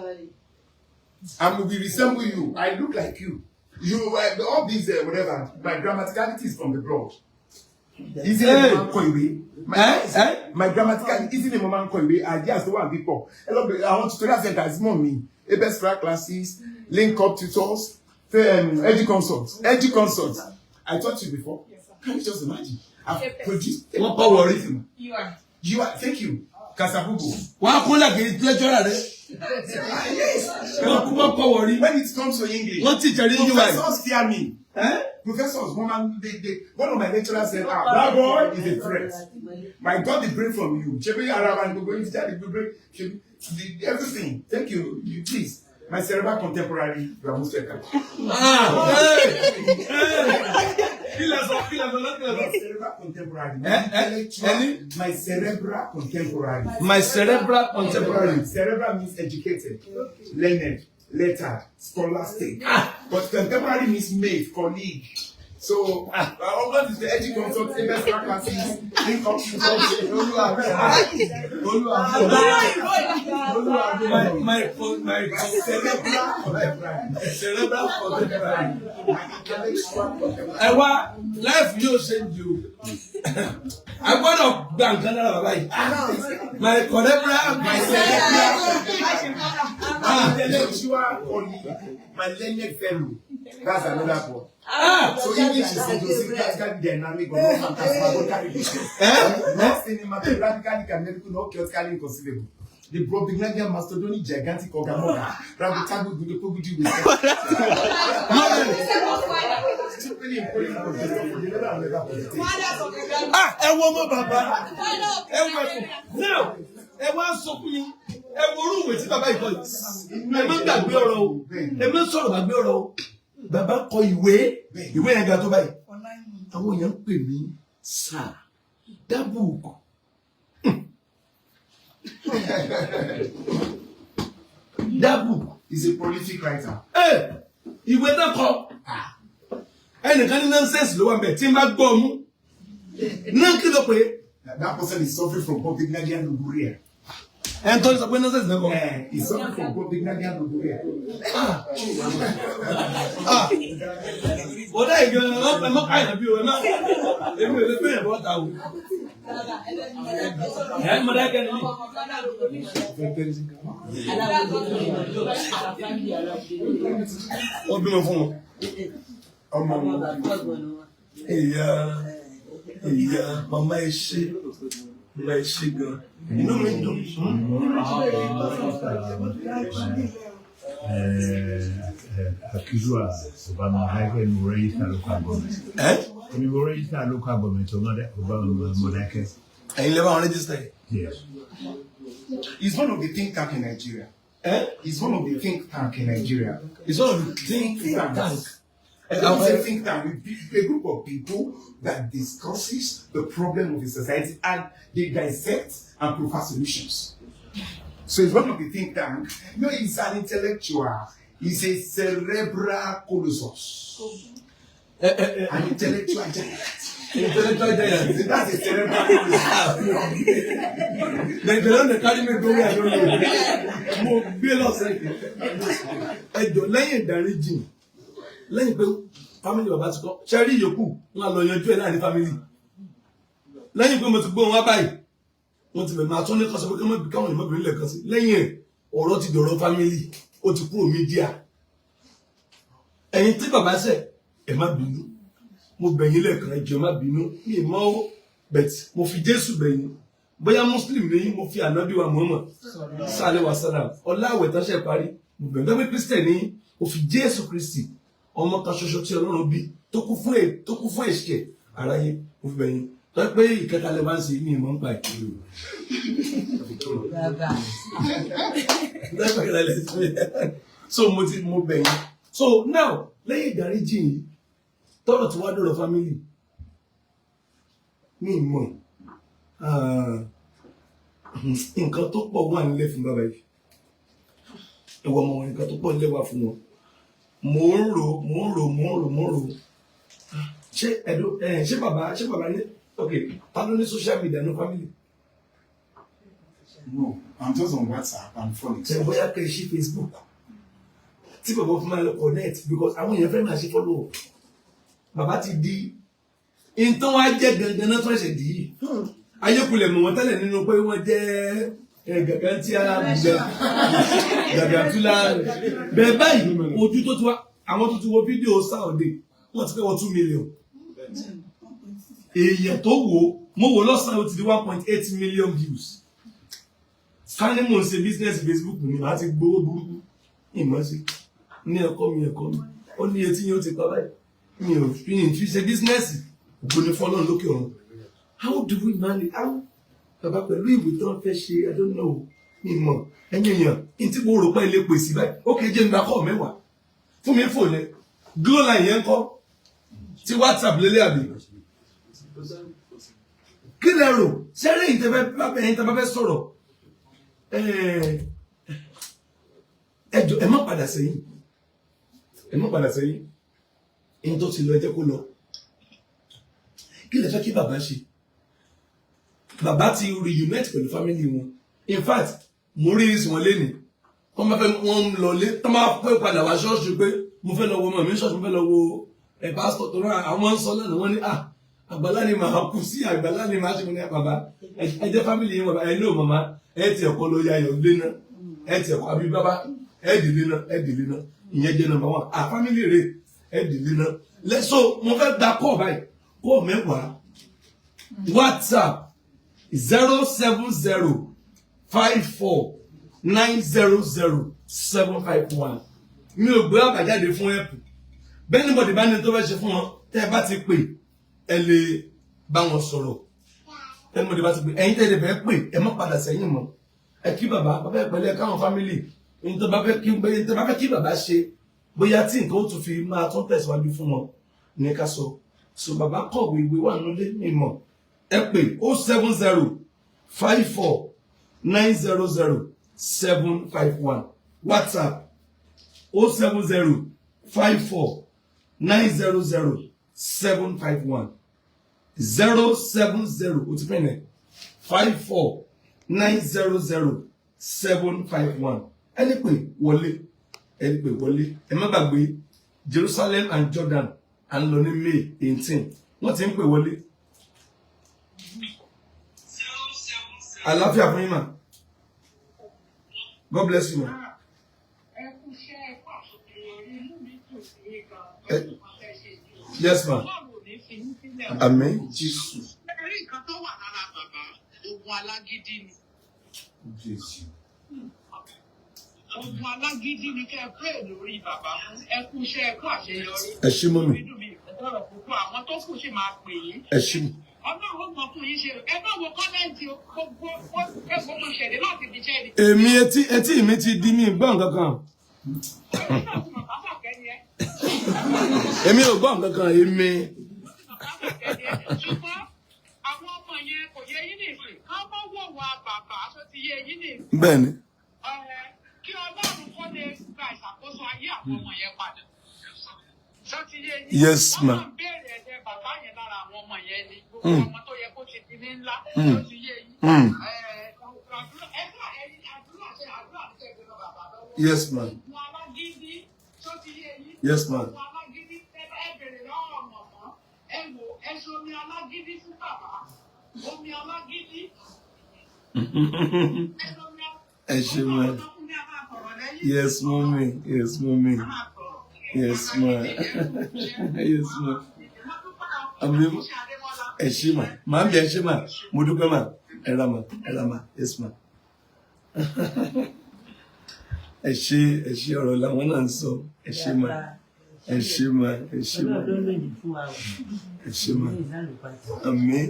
Speaker 4: And we resemble you. I look like you. You all these whatever. My grammaticality is from the blood. Easily
Speaker 2: Hey.
Speaker 4: mo máa ń kọ ìwé.
Speaker 2: Eh, eh?
Speaker 4: My grammatical easily mo máa ń kọ ìwé. Ideas tó wà bí pọ̀. Ẹ lọ bẹ àwọn tutorial centers mọ̀ mi. Abes Fra classes, Link Up Tutors, Edu Consult. Edu Consult. I taught you before.
Speaker 6: Yes, sir.
Speaker 4: Can you just imagine? I've
Speaker 6: Yes.
Speaker 4: produced.
Speaker 2: Wọ́n kọ́ wọ̀rí.
Speaker 6: You are.
Speaker 4: You are. Thank you. Kasabubu.
Speaker 2: Wọ́n á kúnlẹ̀ kí lecturer rẹ̀.
Speaker 4: Ah, yes.
Speaker 2: Wọ́n kú, wọ́n kọ́ wọ̀rí.
Speaker 4: When it comes to English,
Speaker 2: Wọ́n teacher ní UI.
Speaker 4: professors fear me.
Speaker 2: Ẹ́
Speaker 4: Professors, one man, one of my lecturers said, "Ah, that boy is a threat. My God, the brain from you. Ṣebí ara wa ni gbogbo yín ti jáde, gbogbo ṣebí everything. Thank you, you please. My cerebral contemporary, you are most welcome."
Speaker 2: Ah, hey, hey. Kí lẹ sọ, kí lẹ sọ, kí lẹ
Speaker 4: My
Speaker 2: sọ?
Speaker 4: cerebral contemporary.
Speaker 2: Eh, eh,
Speaker 4: Intellectual,
Speaker 2: ẹni?
Speaker 4: My cerebral contemporary.
Speaker 2: My cerebral contemporary.
Speaker 4: Cerebral means educated, learned, lettered, scholastic. But contemporary means mate, colleague. So, our uncle is the edgy consult, MS classes, income.
Speaker 2: Olúwa my cerebral contemporary. Ẹ wá, life yóò ṣe jù. A gbọ́dọ̀ gba nǹkan lára bàbá yìí. My contemporary, my cerebral.
Speaker 4: Intellectual colleague, my learned fellow. That's another one. So English is idiosyncratically dynamic, but not phantasmagorically vicious. Not cinematographically canonical, not chaotically inconceivable. The Brobdingnagian mastodonic gigantic orgamoga, Rabutagu Gudopoguji with stupidly imposing for the never and never positive.
Speaker 2: Ah, ẹ wo ọmọ bàbá, ẹ wo ẹkùn. Now, ẹ wá sọ fún mi, ẹ wo orú ìwé tí bàbá yìí kọ yìí. Ẹ má gbàgbé ọ̀rọ̀ o, ẹ má sọ̀rọ̀ gbàgbé ọ̀rọ̀ o. Bàbá kọ ìwé, ìwé yẹn ga tó báyìí. Àwọn èèyàn ń pè mí, "Sir, that book." That book.
Speaker 4: He's a prolific writer.
Speaker 2: Ẹ ìwé náà kọ, ẹnìkan ní nonsense ló wà mẹ tí n bá gbọ́ ọmú náà, kí ló pé?
Speaker 4: That person is suffering from Brobdingnagian logorrhea.
Speaker 2: Ẹni tó ń sọ pé nonsense náà kọ.
Speaker 4: He's suffering from Brobdingnagian logorrhea.
Speaker 2: Ah, bọ́dá yìí gan ẹ mọ́ káyọ̀ bí o, ẹ má, èmi ò lè gbé yẹn bọ́ta o. Ẹ mọ̀ dá kẹ́ni mi. Ó bímọ fún wọn.
Speaker 4: Ọmọ
Speaker 3: Ọmọ
Speaker 4: wọn.
Speaker 3: bàbá ọgbọ̀n ni wọn.
Speaker 2: Ìyá, ìyá, màmá, ẹ ṣé, màmá, ẹ ṣé gan, inú mi dùn.
Speaker 5: Akizua Obama Highway mo register local government.
Speaker 2: Ẹ
Speaker 5: Èmi mo register local government Ọba Mọdákẹ́.
Speaker 2: Ẹ̀yin lè bá wọn register yìí?
Speaker 5: Yes.
Speaker 4: He's one of the think tank in Nigeria.
Speaker 2: Ẹ
Speaker 4: He's one of the think tank in Nigeria.
Speaker 2: It's one of the think tank.
Speaker 4: It's a think tank, a group of people that discusses the problem of the society and they dissect and provide solutions. So he's one of the think tank. No, he's an intellectual. He's a cerebral colossus. An intellectual giant.
Speaker 2: Intellectual giant.
Speaker 4: That's a cerebral colossus.
Speaker 2: They don dey carry me go where I don't know. Mo gbé lọ́sẹ̀ yìí. Ẹ jọ̀ọ́, lẹ́yìn ìdáríjì, lẹ́yìn pé family bàbá ti kọ́, ṣe rí ìyókù, wọn lọ yanjú ẹ̀ láàrin family. Lẹ́yìn pé mo ti gbọ́ wọn wá báyìí, wọ́n ti bẹ̀rẹ̀ máa tún ní kọ́sọ́ pé káwọn ìmọ̀bìnrin lẹ̀kan sí. Lẹ́yìn ẹ̀, ọ̀rọ̀ ti dọ̀rọ̀ family, ó ti kúrò media. Ẹ̀yin tí bàbá ṣẹ̀, ẹ má bínú. Mo bẹ̀ yín lẹ́ẹ̀kan, ẹ jọ̀ọ́, ẹ má bínú. Mi ì mọ̀ ó, but mo fi Jésù bẹ̀ yín. Bóyá Muslim ní, mo fi ànábì wa Muhammad sálẹ̀ wa sálàm ọlá àwẹ̀ tán ṣe parí mo bẹ̀ yín. Pé Christian ní, mo fi Jésù Kristi, ọmọ kan ṣoṣo tí Ọlọ́run bí, tó kú fún ẹ̀ṣẹ̀ aráyé, mo fi bẹ̀ yín. Tó pé ìkẹta lè máa ń ṣe, mí ìmọ̀ ń pa ẹ̀.
Speaker 3: Bàbá.
Speaker 2: So mo ti mo bẹ̀ yín. So now, lẹ́yìn ìdáríjì yìí, tọ́rọ̀ tí wàá dọ̀rọ̀ family, mi mọ̀, nǹkan tó pọ̀ wà nílẹ̀ fún bàbá yìí. Ẹ̀wọ̀ ọmọ wọn, nǹkan tó pọ̀ nílẹ̀ wà fún wọn. Mò ń rò, mò ń rò, mò ń rò, mò ń rò. Ṣé ẹ̀dọ́ ẹ̀, ṣé bàbá ní, ok, ta ló ní social media ní family?
Speaker 4: No, I'm just on WhatsApp and Phoenix.
Speaker 2: Ṣe bóyá kẹ́ ẹ ṣí Facebook tí bàbá fún máa lọ connect, because àwọn èèyàn fẹ́ máa ṣe follow up. Bàbá ti di nǹkan wá jẹ́ gangan náà tó ṣẹ̀ṣẹ̀ dì í. Ayékulẹ̀ mọ̀ wọ́n tẹ́lẹ̀ nínú pé wọ́n jẹ́ gàgàntíà gàgàntúlá bẹ́ẹ̀. Báyìí, ojú tó ti wá, àwọn tó ti wo fídíò Saturday, wọ́n ti fẹ́ wọ 2 million èèyàn tó wò ó. Mo wò lọ́sàn-án, ó ti di 1.8 million views. Ká ní mò ń ṣe business Facebook ni, màá ti gbowó burúkú. Ìmọ̀ sí ní ẹ̀kọ́ mi, ẹ̀kọ́ mi ó ní etí yẹn, ó ti pa báyìí. Mi ò fi ṣe business. Ògo ni fọlọ́run lókè ọ̀run. How do we manage, how, bàbá, pẹ̀lú ìwé tí wọ́n fẹ́ ṣe? I don't know, mi mọ̀. Ẹ̀yìn èèyàn ní tí mo rò pé ilé pèsè báyìí, ó kì í jẹ́ nígbà kọ́ mẹ́wàá fún mi fò yẹn. Glo line yẹn ń kọ́ tí WhatsApp lélẹ̀, àbí kí lẹ rò? Sẹ́rẹ̀ yìí tẹ́ bá fẹ́ sọ̀rọ̀, ẹ jọ̀ọ́, ẹ má padà sẹ́yìn, ẹ má padà sẹ́yìn. Ẹni tó ti lọ, ẹ jẹ́ kó lọ. Kí lẹ fẹ́ kí bàbá ṣe? Bàbá ti reunite pẹ̀lú family wọn. In fact, mo rí ìsìn wọn lénìí, wọ́n bá fẹ́, wọ́n ń lọlé tó máa pẹ́ padà wá ṣọ́ọ̀ṣì pé mo fẹ́ lọ wo ọmọ mi ṣọ́ọ̀ṣì, mo fẹ́ lọ wo ẹ̀ pásítọ̀ tó rán àwọn ń sọ lánàá. Wọ́n ní à àgbàlá ni màá kú sí, àgbàlá ni màá ṣe. Mo ní bàbá, ẹ jẹ́ family yín. Bàbá ẹ ní ò màmá ẹ ti ẹ̀kọ́ lọ ya ayọ̀ lé náà, ẹ ti ẹ̀kọ́ àbí bàbá ẹ dìlé náà, ẹ dìlé náà. Ìyẹn jẹ́ number one. À family rẹ̀, ẹ dìlé náà lẹ́sọ̀. Mo fẹ́ gba call báyìí, call 10. WhatsApp, 07054900751. Mi ò gbé àbájáde fún ẹ̀pù bẹ́ẹ̀ ni bọ̀dì bá ní tó fẹ́ ṣe fún wọn. Tẹ́ ẹ bá ti pè, ẹ lè bá wọn sọ̀rọ̀. Tẹ́ ẹ bá ti pè, ẹ̀yin tẹ́ ẹ fẹ́ pè, ẹ má padà sẹ́yìn mọ́. Ẹ kí bàbá, bàbá ẹ pẹ̀lẹ́, káwọn family ní tó bá fẹ́ kí bàbá ṣe, bóyá tí nǹkan ó tún fi máa tún tẹ̀síwájú fún wọn ní ká sọ. So bàbá kọ̀wé, ìwé wà nílé mi mọ̀. Ẹ pè 07054900751. WhatsApp, 07054900751. 070, o ti fẹ́ nẹ̀, 54900751. Ẹni pè wọlé, ẹni pè wọlé. Ẹ má gbàgbé Jerusalem and Jordan, à ń lọ ní May 18. Wọ́n ti ń pè wọlé. Àlàáfíà fún yín mà. God bless you ma.
Speaker 6: Ẹ kú iṣẹ́, ẹ kú àṣeyọrí, inú mi dùn sí i gan.
Speaker 2: Yes ma.
Speaker 6: Ọlọ́run ò ní fi yín sílẹ̀ o.
Speaker 2: Àmín Jésù.
Speaker 6: Ẹ rí nǹkan tó wà lára bàbá, ogun alágídí ni.
Speaker 5: Jésù.
Speaker 6: Ogun alágídí ni kẹ́ ẹ pray lórí bàbá fún. Ẹ kú iṣẹ́, ẹ kú àṣeyọrí.
Speaker 2: Ẹ ṣé mummy.
Speaker 6: Inú mi ìfẹ́ púpọ̀, àwọn tó kù sì máa pè yín.
Speaker 2: Ẹ ṣé.
Speaker 6: Ọlọ́run ó mọ fún yín ṣe. Ẹ má wo comment o, gbogbo ẹ gbogbo ṣẹ̀dẹ̀ láti fi ṣẹ́ ni.
Speaker 2: Èmi etí mi ti di, mi gbọ́ nǹkan kan.
Speaker 6: Èmi náà ti mọ̀ bàbá kẹ́ni ẹ.
Speaker 2: Èmi ò gbọ́ nǹkan kan èmi.
Speaker 6: Mo ti mọ̀ bàbá kẹ́ni ẹ. Ṣùgbọ́n àwọn ọmọ yẹn, kò yẹ yín nìsín. Ká mọ́ wò wá bàbá, aṣọ ti yé yín nìsín.
Speaker 2: Bẹ́ẹ̀ni.
Speaker 6: Ọ̀rẹ́, kí Ọlọ́run kó lè gba ìṣàkóso ayé àwọn ọmọ yẹn padà. Ṣó ti yé yín?
Speaker 2: Yes,
Speaker 6: Wọ́n
Speaker 2: ma.
Speaker 6: máa ń béèrè ẹ̀jẹ̀ bàbá yẹn lára àwọn ọmọ yẹn ni. Gbogbo ọmọ tó yẹ kó ti di ní ńlá. Ṣó ti yé yín? Àdúrà, ẹ̀yin àdúrà ṣe, àdúrà ní kẹ́kẹ́ lọ bàbá lọ́wọ́.
Speaker 2: Yes ma.
Speaker 6: Ogun alágídí, ṣó ti yé yín?
Speaker 2: Yes ma.
Speaker 6: Ogun alágídí, ẹ bèrè lọ́wọ́ mọ̀mọ́. Ẹ wò, ẹ ṣe omi alágídí fún bàbá. Omi alágídí. Ẹ ṣe omi.
Speaker 2: Ẹ ṣé ma. Yes mummy, yes mummy, yes ma, yes ma. Àmín, ẹ ṣé ma, màá bí, ẹ ṣé ma, mo dúpẹ́ ma, ẹ ra ma, ẹ ra ma, yes ma. Ẹ ṣé, ẹ ṣé, ọ̀rọ̀ làwọn náà ń sọ. Ẹ ṣé ma, ẹ ṣé ma, ẹ ṣé ma.
Speaker 3: Ọlọ́run ló lòdì fún wa o.
Speaker 2: Ẹ ṣé ma.
Speaker 3: Ní ìlànà.
Speaker 2: Àmín.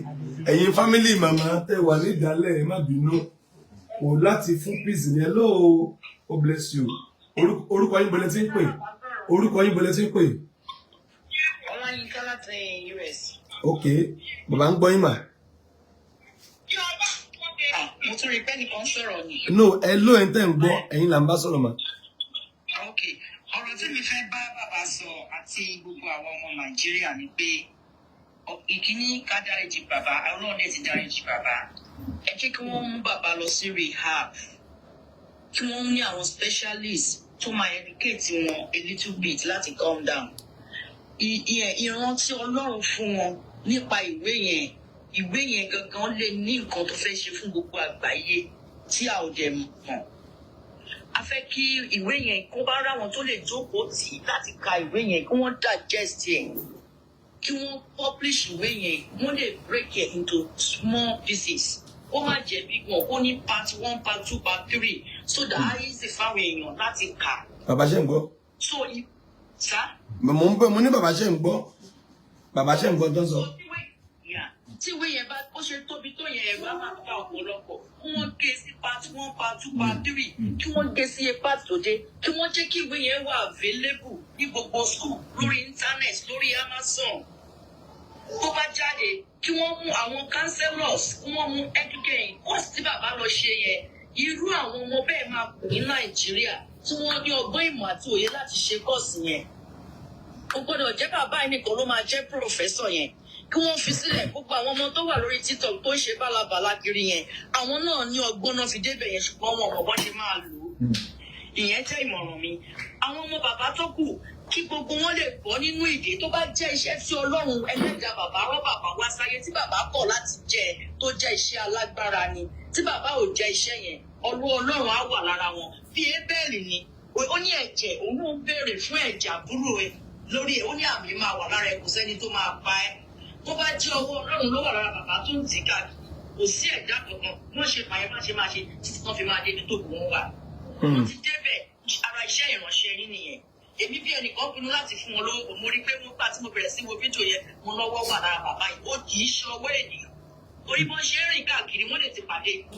Speaker 2: Ẹ̀yin family màmá tẹ́ wà ní ìdálẹ̀, ẹ má bínú o láti fún peace ní. Hello, God bless you. Orúkọ yín, bọ̀lẹ́ tí ń pè? Orúkọ yín, bọ̀lẹ́ tí ń pè?
Speaker 7: Ọláyínká láti US.
Speaker 2: Ok, bàbá ń gbọ́ yín mà.
Speaker 7: Ah, mo tún rí pé nìkan sọ̀rọ̀ ni.
Speaker 2: No, hello, ẹ̀ ń tẹ́ ń gbọ́, ẹ̀yin là ń bá sọ̀rọ̀ mà.
Speaker 7: Ok, ọ̀rọ̀ tí mi fẹ́ bá bàbá sọ àti gbogbo àwọn ọmọ Nàìjíríà ni pé ìkíní, ká dáríjì bàbá. Ọlọ́run dẹ̀ ti dáríjì bàbá. Ẹ jẹ́ kí wọ́n mú bàbá lọ sí rehab, kí wọ́n ní àwọn specialist tó máa educate wọn a little bit láti calm down. Ìrántí Ọlọ́run fún wọn nípa ìwé yẹn, ìwé yẹn gangan lè ní nǹkan tó fẹ́ ṣe fún gbogbo àgbáyé tí a ò dẹ̀ mọ̀. A fẹ́ kí ìwé yẹn, kó bá ráwọn tó lè jókòó tì í láti ka ìwé yẹn, kí wọ́n digest ẹ̀, kí wọ́n publish ìwé yẹn. Wọ́n lè break it into small pieces, kó má jẹ́ big one, kó ní part one, part two, part three, so that á easy fáwọn èèyàn láti kà.
Speaker 2: Bàbá, ṣe ń gbọ́?
Speaker 7: So sá.
Speaker 2: Mo ń bọ̀, mo ní bàbá ṣe ń gbọ́? Bàbá ṣe ń gbọ́ tó ń sọ?
Speaker 7: So tí ìwé yẹn bá bó ṣe tóbi tó yẹn, ẹ̀rọ á máa pa ọ̀pọ̀lọpọ̀. Kí wọ́n gé sí part one, part two, part three, kí wọ́n gé sí iye part tó dé, kí wọ́n jẹ́ kí ìwé yẹn wà available ní gbogbo school, lórí internet, lórí Amazon. Tó bá jáde, kí wọ́n mú àwọn counselors, kí wọ́n mú educate. Course tí bàbá lọ ṣe yẹn, irú àwọn ọmọ bẹ́ẹ̀ máa kù ní Nàìjíríà tí wọ́n ní ọgbọ́n, ìmọ̀ àti òye láti ṣe course yẹn. Kò gbọ́dọ̀ jẹ́ bàbá yìí nìkan ló máa jẹ́ professor yẹn. Kí wọ́n fi sílẹ̀. Gbogbo àwọn ọmọ tó wà lórí TikTok tó ń ṣe bálabàla kiri yẹn, àwọn náà ní ọgbọ́n náà fi débẹ̀ yẹn, ṣùgbọ́n wọn ò bọ́ ṣe máa lò ó. Ìyẹn jẹ́ ìmọ̀ràn mi. Àwọn ọmọ bàbá tó kù, kí gbogbo wọn lè bọ́ nínú ìdè. Tó bá jẹ́ iṣẹ́ tí Ọlọ́run Ẹlẹ́dàá bàbá rán bàbá wá sáyé, tí bàbá kọ̀ láti jẹ́, tó jẹ́ iṣẹ́ alágbára ni, tí bàbá ò jẹ́ iṣẹ́ yẹn, ọlọ́ Ọlọ́run á wà lára wọn. Bí Ébẹ́ẹ̀lì ni, ó ní ẹ̀jẹ̀ òun ń béèrè fún ẹ̀jẹ̀ àbúrò ẹ̀ lórí ẹ̀, ó ní àmì máa wà lára ẹ̀, kò sẹ́ni tó máa pa ẹ́. Tó bá jẹ́ ọwọ́ Ọlọ́run ló wà lára bàbá tó ń tì káàkiri, kò sí ẹ̀dá kankan wọ́n ṣe pààyàn má ṣe máa ṣe títí tán fi máa débi tó kù wọ́n wà. Wọ́n ti débẹ̀. Ara iṣẹ́ ìránṣẹ́ yín nìyẹn. Èmi bí ẹnìkan pinnu láti fún wọn lówó. Mo rí pé mo gbà tí mo bẹ̀rẹ̀ sí wo fídíò yẹn, mo lọ́wọ́ wà lára bàbá yìí. Ó kì í ṣe ọwọ́ ènìyàn, torí bọ́n ṣe ń rìn káàkiri, wọ́n lè ti pàdé ikú,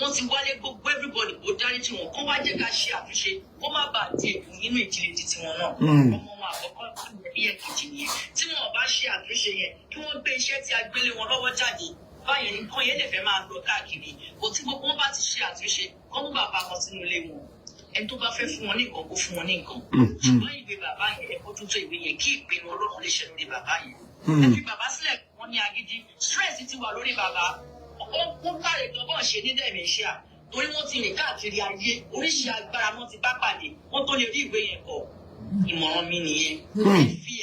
Speaker 7: wọ́n ti wálé. Gbogbo everybody kó dáríjì wọn, kó wá jẹ́ ká ṣe àtúnṣe, kó má bàa di ègún nínú ìdílé títí wọn náà. Ọmọ wọn àkọ́kọ́ bí ẹ̀kejì nìyẹn. Tí wọn bá ṣe àtúnṣe yẹn, kí wọ́n gbé iṣẹ́ tí a gbélé wọn lọ́wọ́ jáde báyẹn, nǹkan yẹn lè fẹ́ máa lọ káàkiri kò. Tí gbogbo wọn bá ti ṣe àtúnṣe, kọ́ mú bàbá kan sínú ilé wọn. Ẹni tó bá fẹ́ fún wọn ní nǹkan, kó fún wọn ní nǹkan. Ṣùgbọ́n ìwé bàbá yẹn, ẹ̀kọ́ tuntun ìwé yẹn, kí ìpinnu Ọlọ́run lè ṣe lórí bàbá yẹn. Ẹ fi bàbá sílẹ̀. Wọ́n ní agídí, stress ti wà lórí bàbá. Ó ń káre gan bọ́n ṣe ní dementia, torí wọ́n ti rìn káàkiri ayé, oríṣi agbára wọn ti bá pàdé, wọ́n tó lè rí ìwé yẹn kọ. Ìmọ̀ràn mi nìyẹn.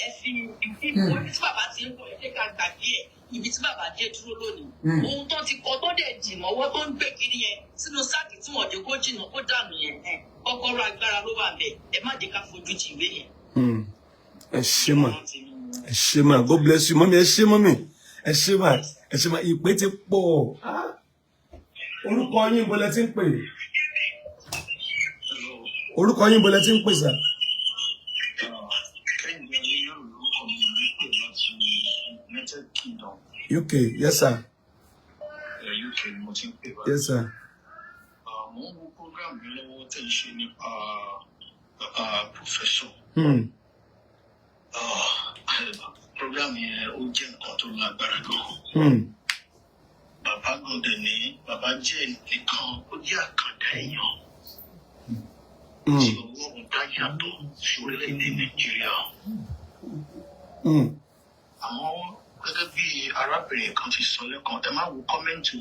Speaker 7: Ẹ fi ibi tí bàbá ti ń bọ̀, ẹ jẹ́ ká gbàgbé ẹ̀. Ibi tí bàbá dé dúró lónìí, ohun tó ti kọ tó dẹ̀ dì mọ́wọ́ tó ń gbé kiri yẹn sínú sáàkì tí wọ́n jẹ́ kó jìnnà kó dànù yẹn, kọ́kọ́rọ́ agbára ló wà bẹ́ẹ̀. Ẹ má jẹ́ ká fojú di ìwé yẹn.
Speaker 2: Ẹ ṣé mà, ẹ ṣé mà. God bless you, mummy. Ẹ ṣé, mummy. Ẹ ṣé mà, ẹ ṣé mà. Ìpè ti pọ̀. Ah. Orúkọ yín, bọ́lẹ̀ tí ń pè? Orúkọ yín, bọ́lẹ̀ tí ń pè sà?
Speaker 8: Kẹ́hìndé Ayéyọ̀rò lórúkọ mi, ń pè láti United Kingdom.
Speaker 2: UK, yes sir.
Speaker 8: UK ni mo ti ń pè báyìí.
Speaker 2: Yes sir.
Speaker 8: Mo ń wo program mi lọ́wọ́ tẹ̀ ń ṣe nípa bàbá professor. Program yẹn, ó jẹ́ nǹkan tó lágbára gan. Bàbá gan dẹ̀ ní, bàbá jẹ́ nìkan, ó jẹ́ àkàndá èèyàn tí Ọlọ́run dá yàtọ̀ sí orílẹ̀-èdè Nàìjíríà. Àmọ́ gẹ́gẹ́ bí arábìnrin kan ti sọ lẹ́kan, ẹ má wo comment o.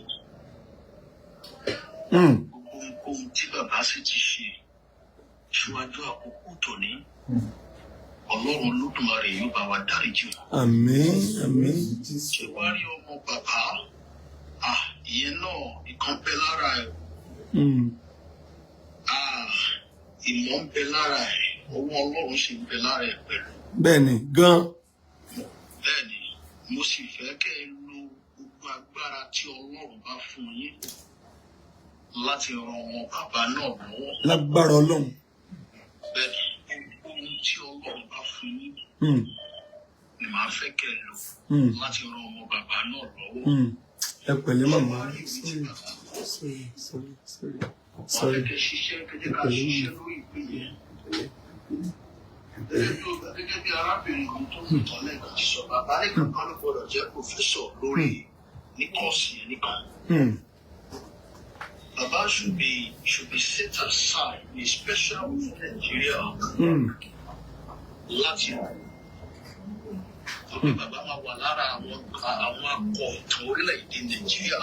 Speaker 8: Gbogbo ohunkóhun tí bàbá sì ti ṣe síwájú àkókò tòní, Ọlọ́run Olódùmarè yóò bá wa dáríjì wọn.
Speaker 2: Àmín, àmín.
Speaker 8: Ṣé wàá rí ọmọ bàbá, ah, ìyẹn náà, ìkan bẹ lára ẹ. Ah, ìmọ̀ ń bẹ lára ẹ, ọwọ́ Ọlọ́run sì ń bẹ lára ẹ pẹ̀lú.
Speaker 2: Bẹ́ẹ̀ ni gan.
Speaker 8: Bẹ́ẹ̀ ni, mo sì fẹ́ kẹ́ ẹ lo gbogbo agbára tí Ọlọ́run bá fún yín láti ran ọmọ bàbá náà lọ́wọ́.
Speaker 2: Lágbára Ọlọ́run.
Speaker 8: Bẹ́ẹ̀ ni, gbogbo ohun tí Ọlọ́run bá fún yín ni màá fẹ́ kẹ́ ẹ lò láti ran ọmọ bàbá náà lọ́wọ́.
Speaker 2: Ẹ pẹ̀lẹ́, màmá.
Speaker 8: Ṣé wàá rí ìwé tí bàbá kọ?
Speaker 2: Sorry, sorry, sorry.
Speaker 8: Wọ́n
Speaker 2: Sorry.
Speaker 8: fẹ́ kẹ́ ṣiṣẹ́, kẹ́ jẹ́ ká ṣiṣẹ́ lórí ìwé yẹn. Gẹ́gẹ́ bí arábìnrin kan tó ń tọ́ lẹ́ẹ̀kan ti sọ, bàbá nìkan kan ló gbọ́dọ̀ jẹ́ professor lórí ní course yẹn nìkan. Bàbá should be set aside in special for Nigeria láti torí bàbá máa wà lára àwọn akọ ìtàn orílẹ̀-èdè Nàìjíríà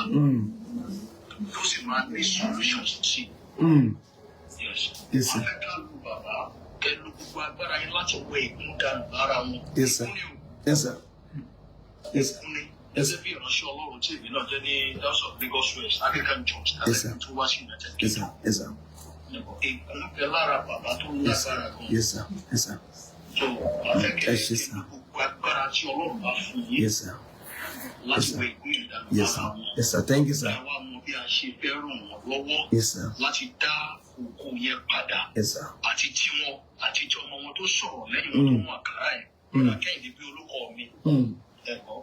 Speaker 8: tó sì máa ní solutions sí. Yes.
Speaker 2: Yes, sir.
Speaker 8: Wọ́n fẹ́ ká lu bàbá, kẹ́ lu gbogbo agbára yín láti wọ ègún dànù lára wọn.
Speaker 2: Yes, sir.
Speaker 8: Ègún ni o.
Speaker 2: Yes sir, yes sir.
Speaker 8: Ègún ni.
Speaker 2: Yes, sir.
Speaker 8: Gẹ́gẹ́ bí ìránṣẹ́ Ọlọ́run tí èmi náà jẹ́ ní House of Lagos West Anglican Church
Speaker 2: Yes, sir.
Speaker 8: tálẹ̀ tó wá sí United
Speaker 2: Yes sir.
Speaker 8: Kingdom.
Speaker 2: Yes sir.
Speaker 8: Ègún bẹ lára bàbá tó
Speaker 2: Yes sir.
Speaker 8: lágbára gan.
Speaker 2: Yes sir, yes sir.
Speaker 8: So wọ́n fẹ́ kẹ́
Speaker 2: Ẹ ṣé, sir.
Speaker 8: lu gbogbo agbára tí Ọlọ́run bá fún yín
Speaker 2: Yes sir.
Speaker 8: láti
Speaker 2: Yes, sir.
Speaker 8: wọ ègún yẹn dànù
Speaker 2: Yes sir.
Speaker 8: lára wọn.
Speaker 2: Yes sir, thank you sir.
Speaker 8: Ká wá mọ bí a ṣe fẹ́ ràn wọ́n lọ́wọ́
Speaker 2: Yes sir.
Speaker 8: láti dá òkú yẹn padà,
Speaker 2: Yes sir.
Speaker 8: àti tiwọn àti tí ọmọ wọn tó sọ̀rọ̀ lẹ́yìn wọn tó mú àkàrà ẹ̀. Kẹ́hìndé bí olókọ mi ẹ̀kọ́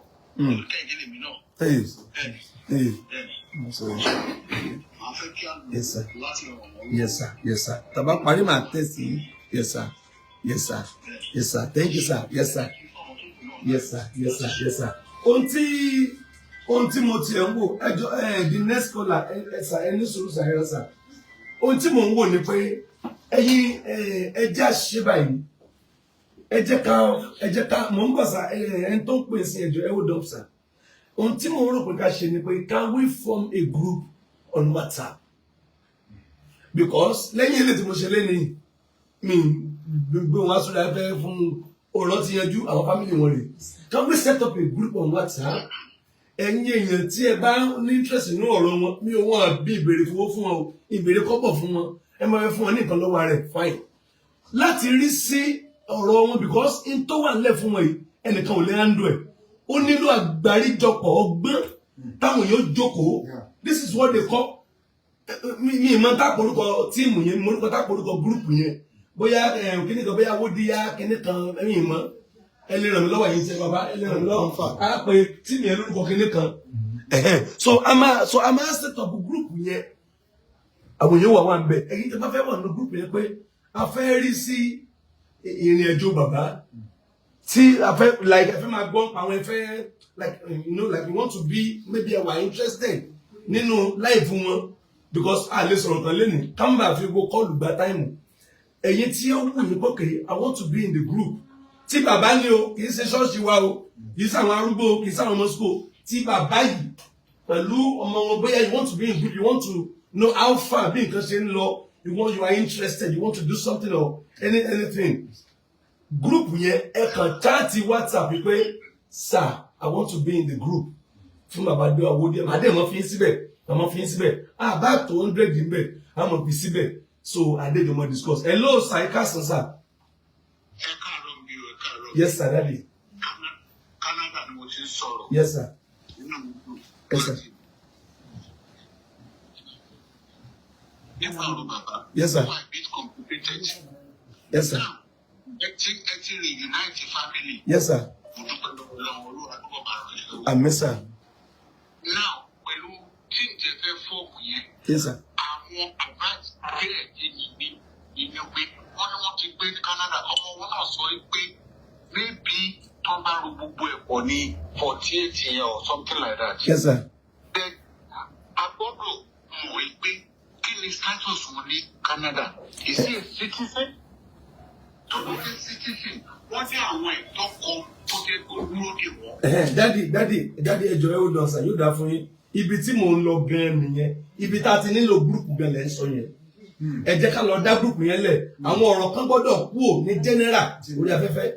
Speaker 8: Kẹ́hìndé lèmi náà.
Speaker 2: Hey.
Speaker 8: Bẹ́ẹ̀ni.
Speaker 2: Hey.
Speaker 8: Bẹ́ẹ̀ni.
Speaker 2: I'm sorry.
Speaker 8: Màá fẹ́ kí a lò
Speaker 2: Yes sir.
Speaker 8: láti ràn wọ́n lọ́wọ́.
Speaker 2: Yes sir, yes sir. Tàbá parí, màá tẹ̀sí. Yes sir, yes sir, yes sir. Thank you sir. Yes sir, yes sir, yes sir, yes sir. Ohun tí mo tiẹ̀ ń wò, ẹjọ́ ẹ, the next caller, ẹ ẹ sà, ẹ ní sùúrù sà, ẹ rẹ sà. Ohun tí mò ń wò ni pé ẹ̀yin ẹ jẹ́ àṣìṣe báyìí. Ẹ jẹ́ ká mò ń bọ̀ sá. Ẹni tó ń pè sí, ẹjọ́, ẹ hold up, sir. Ohun tí mo rò pé ká ṣe ni pé, can we form a group on WhatsApp? Because lẹ́yìn ilé tí mo ṣe lé ní mi gbé wọn aṣọ afẹ́ fún ọ̀rọ̀ ti yanjú àwọn family wọn rè. Can we set up a group on WhatsApp? Ẹ̀yin èèyàn tí ẹ bá ní interest nínú ọ̀rọ̀ wọn, mi ò wọ́n bí ìbéèrè fowó fún wọn o, ìbéèrè kọ́bọ̀ fún wọn. Ẹ máa fẹ́ fún wọn ní nǹkan lọ́wọ́ rẹ̀, fine, láti rí sí ọ̀rọ̀ wọn, because in tó wà nílẹ̀ fún wọn yìí, ẹnìkan ò lè handle ẹ̀. Ó nílò àgbáríjọpọ̀ ọgbọ́n táwọn èèyàn jókòó. This is what they call, mi mọ tá porúkọ team yẹn, mo orúkọ tá porúkọ group yẹn, bóyá kíní kan, bóyá wódíyá kíní kan, mi mọ. Ẹ lè ràn mí lọ́wọ́ yìí, ṣe bàbá, ẹ lè ràn mí lọ́wọ́. Á pe team yẹn lórúkọ kíní kan. So a máa set up group yẹn. Àwọn èèyàn wà wà ń bẹ. Ẹ̀yin tó bá fẹ́ wà nínú group yẹn pé a fẹ́ rí sí ìrìn àjò bàbá tí a fẹ́, like, ẹ fẹ́ máa gbọ́ àwọn, ẹ fẹ́, like, like you want to be, maybe ẹ wà interested nínú life wọn, because a lè sọ̀rọ̀ tán lẹ́nu kámbà fi gbó call gba time. Ẹ̀yin tí ó wù ní pé I want to be in the group tí bàbá ní o, kì í ṣe ṣọ́ọ̀ṣì wa o, kì í ṣe àwọn arúgbó o, kì í ṣe àwọn ọmọ school, tí bàbá yìí pẹ̀lú ọmọ wọn, bóyá you want to be in group, you want to know how far bí nǹkan ṣe ń lọ, you are interested, you want to do something or anything, group yẹn, ẹ kàn chat WhatsApp pé, "Sir, I want to be in the group fún bàbá dé owó díẹ̀." Màá dé mọ́ fi ń síbẹ̀, màá fi ń síbẹ̀, àbá tó 100 níbẹ̀, a mọ̀ fi síbẹ̀. So adéjọmọ discuss. Hello, sir, ẹ káàsán, sir.
Speaker 8: Ẹ káàárọ̀ mi o, ẹ káàárọ̀.
Speaker 2: Yes sir, daddy.
Speaker 8: Canada ni mo ti ń sọ̀rọ̀.
Speaker 2: Yes sir.
Speaker 8: Inú mi dùn
Speaker 2: Yes sir.
Speaker 8: láti nípa ọ̀rọ̀ bàbá.
Speaker 2: Yes sir.
Speaker 8: Ó wà a bit complicated.
Speaker 2: Yes sir.
Speaker 8: Now, ẹ ti reunite family.
Speaker 2: Yes sir.
Speaker 8: Mo dúpẹ́ lọ́wọ́ Ọlọ́run, Olúwa tó bọ̀ bá ràn yín lọ́wọ́.
Speaker 2: Àmín sir.
Speaker 8: Now, pẹ̀lú tí n tẹ fẹ́ form yẹn,
Speaker 2: Yes sir.
Speaker 8: àwọn advice díẹ̀ tí mi ní ìní pé wọ́n ní wọ́n ti gbé ní Canada. Ọmọ wọn náà sọ pé maybe tó bá ro gbogbo ẹ̀ pọ̀ ní 48 yẹn or something like that.
Speaker 2: Yes sir.
Speaker 8: Then a gbọ́dọ̀ mọ̀ pé kí ni status wọn ní Canada? Is he a citizen? Tó bá jẹ́ citizen, wọ́n ní àwọn ẹ̀tọ́ kan tó jẹ́ kó dúró dè wọ́n.
Speaker 2: Daddy, daddy, daddy, ẹ jọ̀ọ́, ẹ ó lọ sà, yóò dáa fún yín. Ibi tí mò ń lọ gan nìyẹn. Ibi tá a ti nílò group gan lẹ́ ń sọ yẹn. Ẹ jẹ́ ká lọ dá group yẹn lẹ̀. Àwọn ọ̀rọ̀ kan gbọ́dọ̀ kúò ní general orí afẹ́fẹ́.